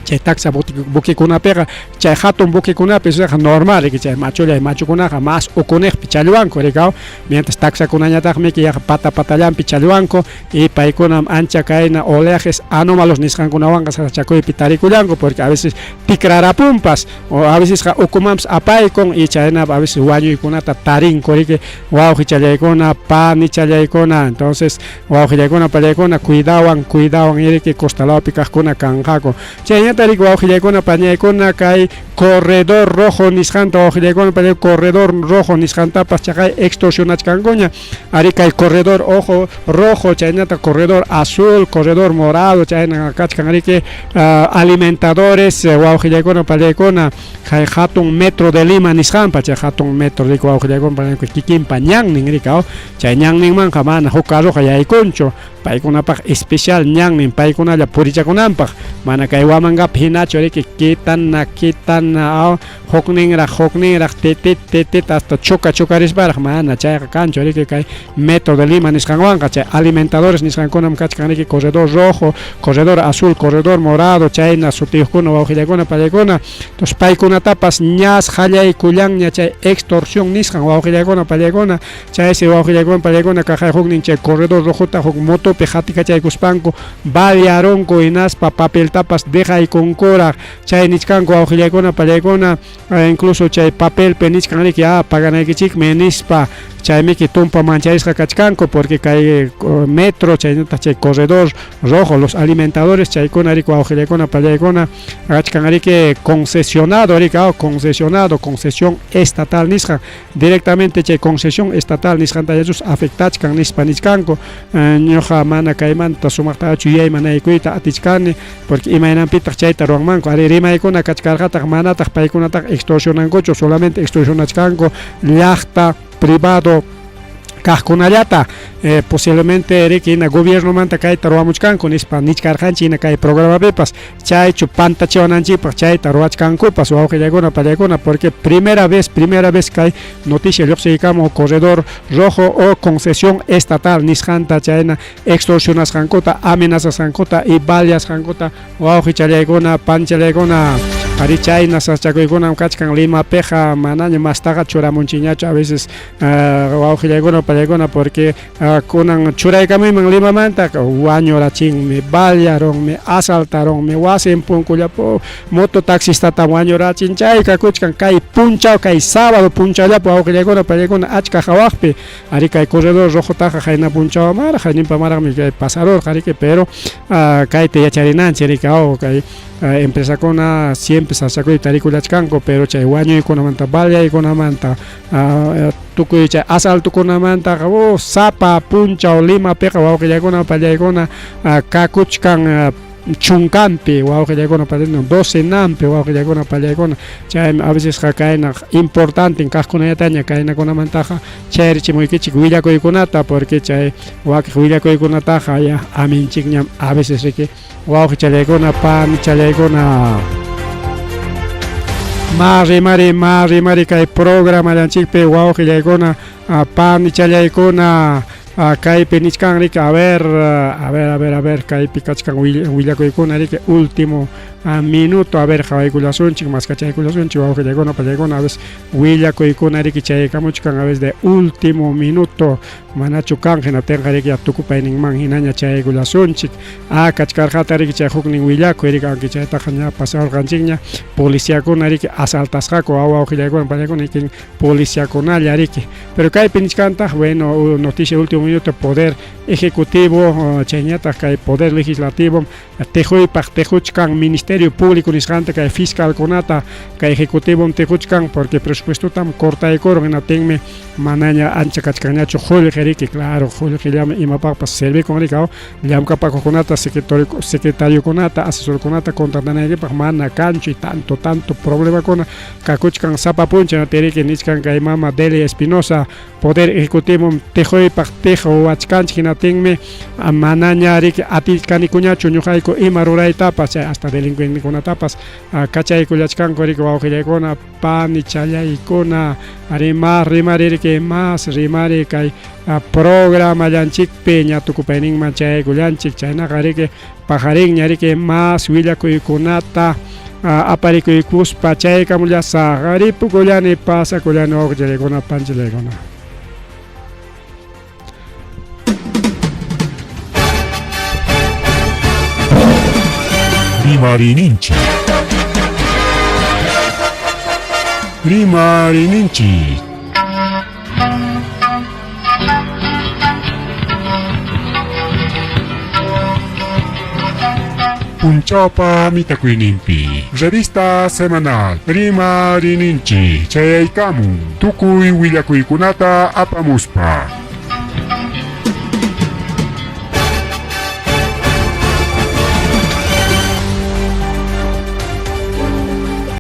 chay taksa buquekunapiqa chay hatun buquekunapi esoqa normal riki chay machullay machukunaqa mas ukuniqpi challwanku riki aw mientras taksakunañataqmi yaqa pata patallanpi challwanku y paykunam ancha kayna oleajes anómalos nisqankunawanqa sasachakuypi tarikullanku porque a veces tikrarapunpas o a vecesqa ukumanpas apaykun y chayna a veces wañuykunata tarinku riki wawqichallaykuna panichallaykuna entonces wawqillaykuna pallaykuna cuidawan cuidawan riki costa lawpi kaqkuna kanqaku chaynata riki wawqillaykuna pañaykuna kay corredor rojo nisqanta wawqillaykuna pallay corredor rojo nisqantapas chaqay extorsionachkankuña ari kay corredor ojo rojo chaynata corredor azul corredor morado chayna kachkan riki alimentadores wawqillaykuna pallaykuna kay hatun metro de Lima nisqanpa chay hatun metro riki wawqillaykuna pallaykuna kikinpa ñannin riki aw chay ñanninmanqa mana huk carroqa yaykunchu paykunapaq especial ñannin paykunalla purichakunanpaq mana kay Huamangapi hinachu riki kitana kitana. Mana hukninraq hukninraq titit titit hasta choca chocarisparaq mana chayqa kanchu riki kay Metro de Lima nisqanwanqa. Chay alimentadores nisqankunam kachkan riki corredor rojo, corredor azul, corredor morado chayna sutiyuqkuna wawqillaykuna pallaykuna. Entonces paykunatapas ñas qallaykullanña chay extorsión nisqan wawqillaykuna pallaykuna. Chaysi wawqillaykuna pallaykuna kaqay huknin chay corredor rojota huk motopi qatikachaykuspanku balearunku hinaspa papeltapas dejaykunkuraq. Chay nichkanku wawqillaykuna pallaykuna incluso chay papelpi nichkan riki paganaykichikmi nispa. Chaymiki tumpa mancharisqa kachkanku porque kay metro chaynataq chay corredor rojo, los alimentadores chaykuna riki wawqillaykuna pallaykuna kachkan riki concesionado riki concesionado, concesión estatal nisqan. Directamente chay concesión estatal nisqantallachus afectachkan nispa nichkanku. Ñuqa mana kaymanta sumaqtachu yuyaymanaykuyta atichkani porque imaynanpitaq chayta ruwanmanku. Ari rimaykuna kachkarqataq manataq paykunataqa extorsionankuchu, solamente extorsionachkanku llaqta privado kaqkunallata. Posiblemente riki hina gobiernomanta kayta ruwamuchkanku nispa nichkarqanchik hina kay programapipas. Chaychu pantachiwananchikpaq chayta ruwachkankupas wawqillaykuna pallaykuna porque primera vez kay noticia lluqsiykamun corredor rojo o concesión estatal nisqanta chayna extorsionasqankuta, amenazasqankuta y baleasqankuta wawqichallaykuna panchallaykuna. Ari chayna sasachakuykunam kachkan Limapiqa manaña mastaqa churamunchikñachu a veces wawqillaykuna pallaykuna porque kunan churaykamuyman Limamanta wañurachinmi, balearunmi, asaltarunmi, wasin punkullapu moto taxistata wañurachin chay kakuchkan kay punchaw kay sábado punchawllapi wawqillaykuna pallaykuna achka hawaqpi. Ari kay corredor rojotaqa qayna punchawmaraq hayninpamaraqmi kay pasarurqa riki pero kayta yacharinanchik riki kay empresakuna siempre sasachakuypi tarikullachkanku pero chay wañuykunamanta baleaykunamanta tukuy chay asaltokunamantaqa sapa punchaw Limapiqa wawqillaykuna pallaykuna kakuchkan chunkanpi wawqillaykuna pallaykuna docenampi wawqillaykuna pallaykuna. Chaymi a vecesqa kayna importante kaqkunallataña kaynakunamantaqa chayrichimuykichik willakuykunata porque chay wakiq willakuykunataqa ya aminchikñam a veces riki wawqichallaykuna panichallaykuna. Ma rimari kay programallanchikpi wawqillaykuna panichallaykuna kaypi nichkan riki a ver kaypi kachkan willakuykuna riki último minuto a ver qhawaykullasunchik maskachaykullasunchik wawqillaykuna pallaykuna a veces willakuykuna riki chaykamuchkan a veces de último minuto manachu kan hinaptinqa riki tukupayninman hinaña chaykullasunchik. Kachkarqata riki chay huknin willakuy riki aunque chaytaqa ña pasarurqanchikña policiakuna riki asaltasqaku wawqillaykuna pallaykuna ikin policiakunalla riki. Pero kaypi nichkantaq bueno noticia último minuto poder ejecutivo chayñataq kay poder legislativo tejuypaq tejuchkan ministerio público nisqanta kay fiscalkunata kay ejecutivo tejuchkan porque presupuestotam cortaykurun hinaptinmi manaña ancha kachkanñachu qullqi riki claro qullqillami imapaqpas servikun riki llamkapakuqkunata secretariokunata asesorkunata contratanaykipaq mana kanchu y tanto problemakuna kakuchkan sapa punchaw riki nichkan kay mama Delia Espinosa poder ejecutivo tejuypaq tejuwachkanchik hinaptinmi manaña riki atichkanikuñachu ñuqayku ima ruraytapas chay hasta delincuentekunatapas kachaykullachkanku riki wawqillaykuna panichallaykuna. Ari más rimari riki más rimari kay programallanchikpi ña tukupayninman chayaykullanchik chaynaqa riki paqarinña riki más willakuykunata aparikuykuspa chaykamullasaq ripukullani pasakullani wawqichallaykuna panchallaykuna. Rimarininchik. Rimarininchik. Punchawpa mitakuyninpi revista semanal Rimarininchik chayaykamun tukuy willakuykunata apamuspa.